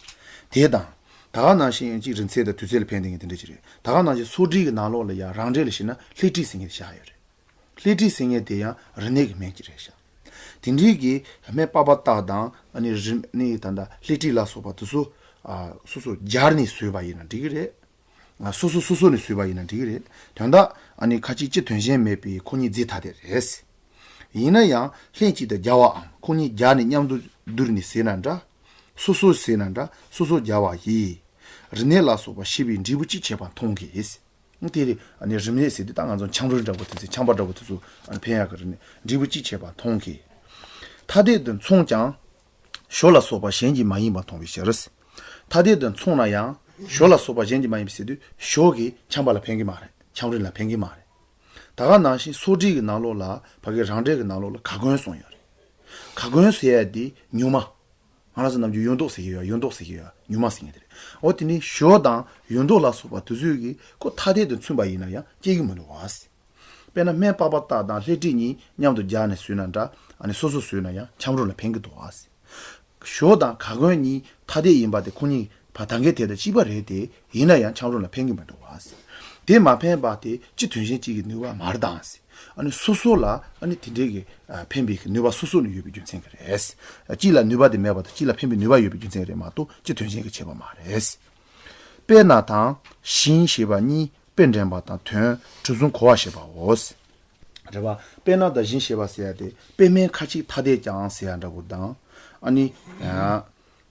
དེ་དང་། ད་ག་ནང་བཞིན་ཅིག་རིང་ཚད་དང་དུས་ཚོད་ལ་ཕན་བདེ་ངེས་དེ་འདྲ་ཅིག་རེད། ད་ག་ནང་བཞིན་སོ་འབྲིས་ཀྱི་ནང་ལོགས་ལ་ཡང་རང་འགྲེལ་ལ་བྱས་ན་ལྷད་འབྲིས་ཟེར་མཁན་དེ་བཞག་ཡོད་རེད། ལྷད་འབྲིས་ཟེར་མཁན་དེ་ཡང་རིམས་ནད་ཀྱི་སྨན་ཅིག་རེད་ཤག་དེ་འདྲའི་གི་སྨན་པ་པ་ཏ་དང་ཨ་ནི་རིམས་ནད་ད་ལྟ་ལྷད་འབྲིས་ལ་སོགས་པ་དེ་ཚོ་ཨ་སོ་སོ་སྦྱར་ནས་ཟོས་པ་ཡིན་ན་འགྲིག་གི་རེད། ཨ་སོ་སོ་སོ་སོ་ནས་ཟོས་པ་ཡིན་ན་འགྲིག་གི་རེད། དོན་དག་ཨ་ནི་ཁ་ཅིག་སྤྱི་དོན་གཞན་མེད་པའི་ཁོ་གཉིས་རྫས་ཐ་དད་རེད། ཡིན་ན་ཡང་ལྷན་ཅིག་ཏུ་སྦྱར་བའམ་ཁོ་གཉིས་སྦྱར་ནས་མཉམ་དུ་བསྡུར་ནས་ཟོས་ན་འདྲ། སོ་སོ་ཟོས་ན་འདྲ་སོ་སོ་སྦྱར་བ་ཡིས། རིམས་ནད་ལ་སོགས་པ་ཞི་བའི་འབྲས་བུ་གཅིག་བྱེད་པ་མཐོང་གི། དེ་རེད། ཨ་ནི་རིམས་ནད་ཟེར་དུས་ད་ང་ཚོ་ཆམ་རིམས་འདྲ་པོ་དེ་ཚོ་ཆམ་པ་འདྲ་པོ་དེ་ཚོ་ཨ་ནི་ཕན་ཡག་གི་རེད། ནི་འབྲས་བུ་གཅིག་བྱེད་པ་མཐོང་གི། ཐ་དད་དུ་མཚུངས་ཀྱང་། ཞོ་ལ་སོགས་པ་གཞན་གྱིས་མ་ཡིན་པ་མཐོང་བའི་ཕྱིར། ཐ་དད་དུ་མཚུངས་ན་ཡང་ཞོ་ལ་སོགས་པ་གཞན་གྱིས་མ་ཡིན་པ་ཟེར་དུས་ཞོ་གིས་ཆམ་པ་ལ་ཕན་གྱི་མ་རེད། ཆམ་རིམས་ལ་ཕན་གྱི་མ་རེད། ད་ག་ནང་བཞིན་སོ་འབྲིས་ཀྱི་ནང་ལོགས་ལ་ཕ་གི་རང་འགྲེལ་གྱི་ནང་ལོགས་ལ་ག་གོན་གསུངས་ཡོད་རེད། ག་གོན་ཟེར་ཡ་དེ་ཉུང་མ། ང་རང་ཚོ་ནམ་རྒྱུན་ཡོན་ཏོག་ཟེར་གྱི་ཡོད། ཡོན་ཏོག་ཟེར་གྱི་ཡོད། ཉུང་མ་ཟེར་མཁན་དེ་རེད། འོ་དེ་ནི་ཞོ་དང་ཡོན་ཏོག་ལ་སོགས་པ་དེ་ཚོས་ཀྱི་ཁོ་ཐ་དད་དུ་མཚུངས་པ་ཡིན་ན་ཡང་སྐྱེ་གི་མི་འདུག་བ། དཔེར་ན་སྨན་པ་པ་ཏ་དང་ལྷད་འབྲིས་གཉིས་མཉམ་དུ་སྦྱར་ནས་ཟོས་ན་འདྲ། ཨ་ནི་སོ་སོ་ཟོས་ན་ཡང་ཆམ་རིམས་ལ་ཕན་གི་འདུག་བ། ཞོ་དང་ག་གོན་གཉིས་ཐ་དད་ཡིན་པ་དེ་ཁོ་གཉིས་བ་ད་གའི་དེ་དང་གཅིག་པ་རེད་དེ། ཡིན་ན་ཡང་ཆམ་རིམས་ལ་ཕན་གི་མི་འདུག་བ། དེ་མ་ཕན་པ་དེ་སྤྱི་དོན་གཞན་གཅིག་གི་ནུས་པ་མ་རེད་དང་། ཨ་ནི་སོ་སོ་ལ་ཨ་ནི་དེ་འདྲའི་གི་ཨ་ཕན་པའི་གི་ནུས་པ་སོ་སོ་ནས་ཡོད་པའི་རྒྱུ་མཚན་གི་རེད། ཨ་གཅིག་ལ་ནུས་པ་དེ་མེད་པ་དང་གཅིག་ལ་ཕན་པའི་ནུས་པ་ཡོད་པའི་རྒྱུ་མཚན་རེད་མ་གཏོགས་སྤྱི་དོན་གཞན་གྱི་ཁྱད་པར་མ་རེད། དཔེར་ན་དང་ཞིང་ཞེས་པ་གཉིས་དཔེ་འདྲེན་པ་དང་དོན་གྲུབ་ཚུལ་གོ་བར་བྱེད་པའོ། རེད་བ། དཔེར་ན་དང་ཞིང་ཞེས་པ་ཟེར་ཡ་དེ་དཔེ་སྨན་ཁ་ཅིག་ཐ་དད་ཀྱང་ཟེར་ཡ་འདྲ་པོ་དང་། ཨ་ནི། ཨ།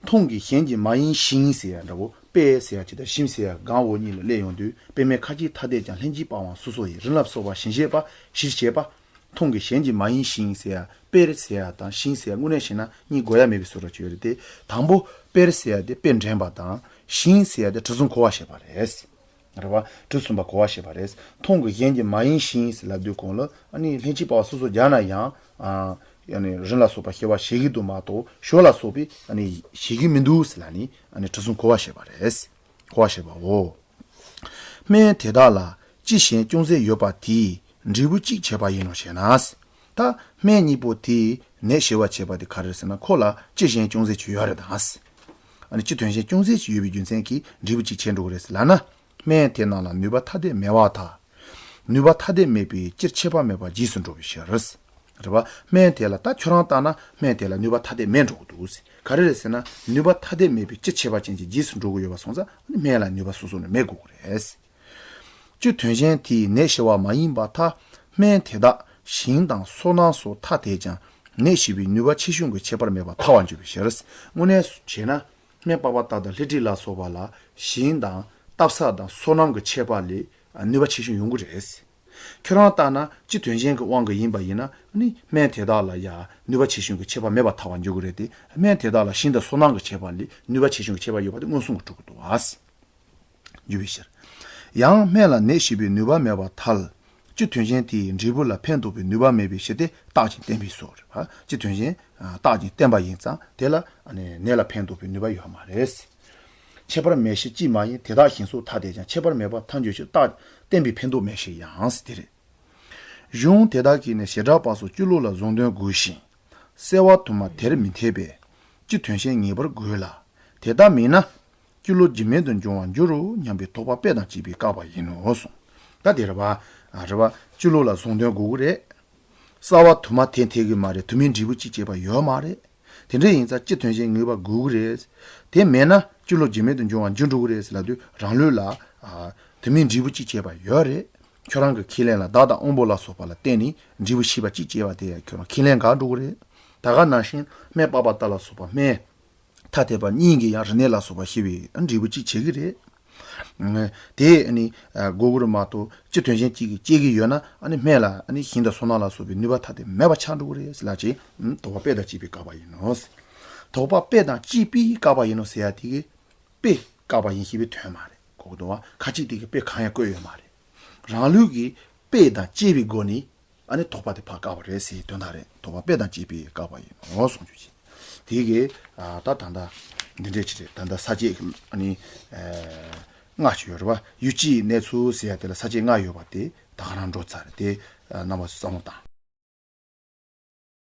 མཐོང་གི་གཞན་གྱིས་མ་ཡིན་ཞིང་ཟེར་ཡ་འདྲ་པོ། དཔེ་ཟེར་ཡ་ཅིག་དང་ཞིང་ཟེར་ཡ་གང་འོག་གཉིས་ལ་སླེབས་ཡོང་དུས་དཔེ་སྨན་ཁ་ཅིག་ཐ་དད་ཀྱང་ལྷན་ཅིག་པའང་སོ་སོ་ཡི་རིམས་ལ་སོགས་པ་ཞིང་ཞེས་པ་གཞིར་བྱས་པ། མཐོང་གི་གཞན་གྱིས་མ་ཡིན་ཞིང་ཟེར་ཡ་དཔེར་ཟེར་ཡ་དང་ཞིང་ཟེར་ཡ་དངོས་གནས་བྱས་ན་གཉིས་དགོས་ཡ་མེད་པའི་བཟོ་འདྲ་ཅིག་ཡོད་རེད་དེ། དང་པོ་དཔེར་ཟེར་ཡ་དེ་དཔེ་འདྲེན་པ་དང་ཞིང་ཟེར་ཡ་དེ་གྲུབ་ཚུལ་གོ་བར་བྱེད་པ་རེད། རེད་བ། གྲུབ་ཚུལ་གོ་བར་བྱེད་པ་རེད། མཐོང་གི་གཞན་གྱིས་མ་ཡིན་ཞིང་ཟེར་ལབ་དུས་གོང་ལ་ཨ་ནི་ལྷན་ཅིག་པ་སོ་སོ་སྦྱར་ན་ཡང་། ཨ་ནི་རིམས་ལ་སོགས་པ་ཞི་བར་བྱེད་ཀྱི་འདུག་མ་གཏོགས་ཞོ་ལ་སོགས་པས་ཨ་ནི་བྱེད་ཀྱི་མི་འདུག་ཟེར་ལ་ནི་ཨ་ནི་གྲུབ་ཚུལ་གོ་བར་བྱེད་པ་རེད། གོ་བར་བྱེད་པའོ། སྨན་དེ་དག་ལ་སྤྱི་གཞན་ཅུང་ཟད་ཡོད་པ་དེས་འབྲས་བུ་གཅིག་བྱེད་པ་ཡིན་ནོ་ཞེ་ན། ད་སྨན་གཉིས་པོ་དེས་ནད་ཞི་བར་བྱེད་པ་དེ་ག་རེ་རེད་ཟེར་ན་ཁོ་ལ་སྤྱི་གཞན་ཅུང་ཟད་ཅིག་ཡོད་རེད་དང་། ཨ་ནི་སྤྱི་དོན་གཞན་ཅུང་ཟད་ཅིག་ཡོད་པའི་རྒྱུ་མཚན་གྱིས་འབྲས་བུ་གཅིག་བྱེད་འགྲོ་གི་རེད་ཟེར་ལབ་ན། སྨན་དེ་རྣམས་ལ་ནུས་པ་ཐ་དད་མེད་པར་ཐལ། ནུས་པ་ཐ་དད་མེད་པའི་སྤྱིར་ཁྱད་པར་མེད་པར་རྗེས་སུ་འགྲོ་བའི་ཕྱིར། རེད་བ། སྨན་དེ་ལ་ད་ཁྱོད་རང་ལྟ་ན་སྨན་དེ་ལ་ནུས་པ་ཐ་དད་མེད་འགྲོ་གི་འདུག་ཟེར། ག་རེ་རེད་ཟེར་ན་ནུས་པ་ཐ་དད་མེད་པའི་སྤྱིར་ཁྱད་པར་ཅན་གྱི་རྗེས་སུ་འགྲོ་གི་ཡོད་པ་སོང་ཙང་སྨན་ལ་ནུས་པ་སོ་སོ་ནས་མེད་དགོས་ཀྱི་རེད། སྤྱི་དོན་གཞན་དེས་ནད་ཞི་བ་མ་ཡིན་པར་ཐལ། སྨན་དེ་དག་ཞིང་དང་སོ་ནམ་སོགས་ཐ་དད་ཀྱང་ནད་ཞི་བའི་ནུས་པ་ཆེ་ཆུང་གི་ཁྱད་པར་མེད་པར་ཐལ་བར་འགྱུར་བའི་ཕྱིར། དངོས་གནས་སུ་བྱས་ན། སྨན་པ་པ་ཏ་དང་ལྷད་འབྲིས་ལ་སོགས་པ་ལ་ཞིང་དང་སྟབས་ས་དང་སོ་ནམ་གྱི་ཁྱད་པར་ལས་ནུས་པ་ཆེ་ཆུང་ཡོང་གི་རེད། ཁྱོད་རང་ལྟར་ན་སྤྱི་དོན་གཞན་གྱི་དབང་གིས་ཡིན་པ་ཡིན་ན་ནི་སྨན་དེ་དག་ལ་ཡང་ནུས་པ་ཆེ་ཆུང་གི་ཁྱད་པར་མེད་པར་ཐལ་བར་འགྱུར་གྱི་རེད་དེ། སྨན་དེ་དག་ལ་ཞིང་དང་སོ་ནམ་གྱི་ཁྱད་པར་ལས་ནུས་པ་ཆེ་ཆུང་གི་ཁྱད་པར་ཡོད་པ་དེ་མངོན་སུམ་གྱིས་གྲུབ་ཀྱི་འདུག་ཨ། འགྱུར་བའི་ཕྱིར། ཡང་སྨན་ལ་ནད་ཞི་བའི་ནུས་པ་མེད་པར་ཐལ། སྤྱི་དོན་གཞན་དེའི་འབྲས་བུ་ལ་ཕན་འདོགས་པའི་ནུས་པ་མེད་པའི་ཕྱིར་ཏེ་རྟག་ཅིང་བརྟན་པའི་སོ། རེད་པ། སྤྱི་དོན་གཞན་རྟག་ཅིང་བརྟན་པ་ཡིན་ཙང་དེ་ལ་ནད་ལ་ཕན་འདོགས་པའི་ནུས་པ་ཡོད་མ་རེད། ཁྱད་པར་མེད་ཕྱིར་སྤྱི་མ་ཡིན། དེ་དག་གཞན་སོགས་ཐ་དད་ཀྱང་། ཁྱད་པར་མེད་པར་ཐལ་འགྱུར་ཕྱིར། རྟག་བརྟན་པའི་ཕན་འདོགས་མེད་ཕྱིར་ཡང་། དེ་རེད། གཞུང་དེ་དག་གིས་ནི་བྱེ་བྲག་པ་སོགས་སྤྱི་ལོགས་ལ་གཟུང་དོན་དགོས་ཤིང་། གསལ་བ་དུ་མ་དེར་མི་འཐད་པས་སྤྱི་དོན་གཞན་ངེས་པར་དགོས་ལ། དེ་ལྟ་མིན་ན་སྤྱི་ལོགས་རྒྱུ་མེད་དུ་འབྱུང་བར་འགྱུར་རོ་སྙམ་པའི་དོགས་པ་དཔེ་དང་བཅས་པས་བཀག་པ་ཡིན་ནོ་གསུངས། ད་དེ་རེད་པ། རེད་པ། སྤྱི་ལོགས་ལ་གཟུང་དོན་དགོས་ཀྱི་རེད། གསལ་བ་དུ་མ་དེ་འཐད་ཀྱི་མ་རེད། དུ་མའི་འབྲས་བུ་གཅིག་བྱས་པ་ཡོད་མ་རེད། དེ་འདྲ་ཡིན་ཙང་སྤྱི་དོན་གཞན་ངེས་པར་དགོས་ཀྱི་རེད། དེ་མེད་ན་སྤྱི་ལོགས་རྒྱུ་མེད་དུ་འབྱུང་བར་འགྱུར་འགྲོ་གི་རེད་ཟེར་ལབ་དུས་རང་ལུགས་ལ་དུ་མའི་འབྲས་བུ་གཅིག་བྱས་པ་ཡོད་རེད། ཁྱོད་རང་གི་ཁས་ལེན་ལ་མདའ་དང་དབང་པོ་ལ་སོགས་པ་ལ་བརྟེན་ནས་འབྲས་བུ་ཤེས་པ་གཅིག་བྱས་པ་དེ་ཁྱོད་རང་ཁས་ལེན་འགལ་འགྲོ་གི་རེད། ད་ག་ནང་བཞིན་སྨན་པགས་པ་ལྟ་ལ་སོགས་པ་སྨན་ཐ་དད་པ་གཉིས་ཀྱིས་ཡང་རིམས་ནད་ལ་སོགས་པ་ཞི་བའི་འབྲས་བུ་གཅིག་བྱེད་ཀྱི་རེད། དེ་ནི་དགོས་ཀྱི་རེད་མ་གཏོགས་སྤྱི་དོན་གཞན་གཅིག་གིས་སྐྱེ་གི་ཡོད་ན་ཨ་ནི་སྨན་ལ་ཨ་ནི་ཞིང་དང་སོ་ནམ་ལ་སོགས་པའི་ནུས་པ་ཐ་དད་མེད་པ་ཆགས་འགྲོ་གི་རེད་ཟེར་ལབ་ཅིང་དོགས་པ་དཔེ་དང་བཅས་པས་བཀག་པ་ཡིན་ནོ། དོགས་པ་དཔེ་དང་བཅས་པས་བཀག་པ་ཡིན་ནོ་ཟེར་ཡ་དེ་གིས་དཔེས་བཀག་པ་ཡིན་ཞེས་པའི་དོན་མ་རེད། གོ་གི་འདུག་བ། ཁ་ཅིག་དེ་གིས་དཔེ་གང་ཡང་བཀོད་ཡོད་མ་རེད། རང་ལུགས་ཀྱི་དཔེ་དང་བཅས་པའི་སྒོ་ནས་ཨ་ནི་དོགས་པ་དེ་ཕར་བཀག་པ་རེད་ཟེར་དོན་དག་རེད། དོགས་པ་དཔེ་དང་བཅས་པས་བཀག་པ་ཡིན་ནོ་གསུངས་རྒྱུ་ཞིག་དེ་གིས་ད་ད་ལྟ་འདི་འདྲས་ཅིག་རེད། ད་ལྟ་ས་བཅད་ཨ་ནི་ལྔ་ཞིག་ཡོད་རེད་བ། ཡུལ་སྤྱིའི་གནས་ཚུལ་ཟེར་ཡ་དེ་ལ་ས་བཅད་ལྔ་ཡོད་པ་དེ་ད་ག་རང་འགྲོ་ཚར་རེད། དེ་རྣམ་པ་ཚོས་བསམ་བློ་བཏང་།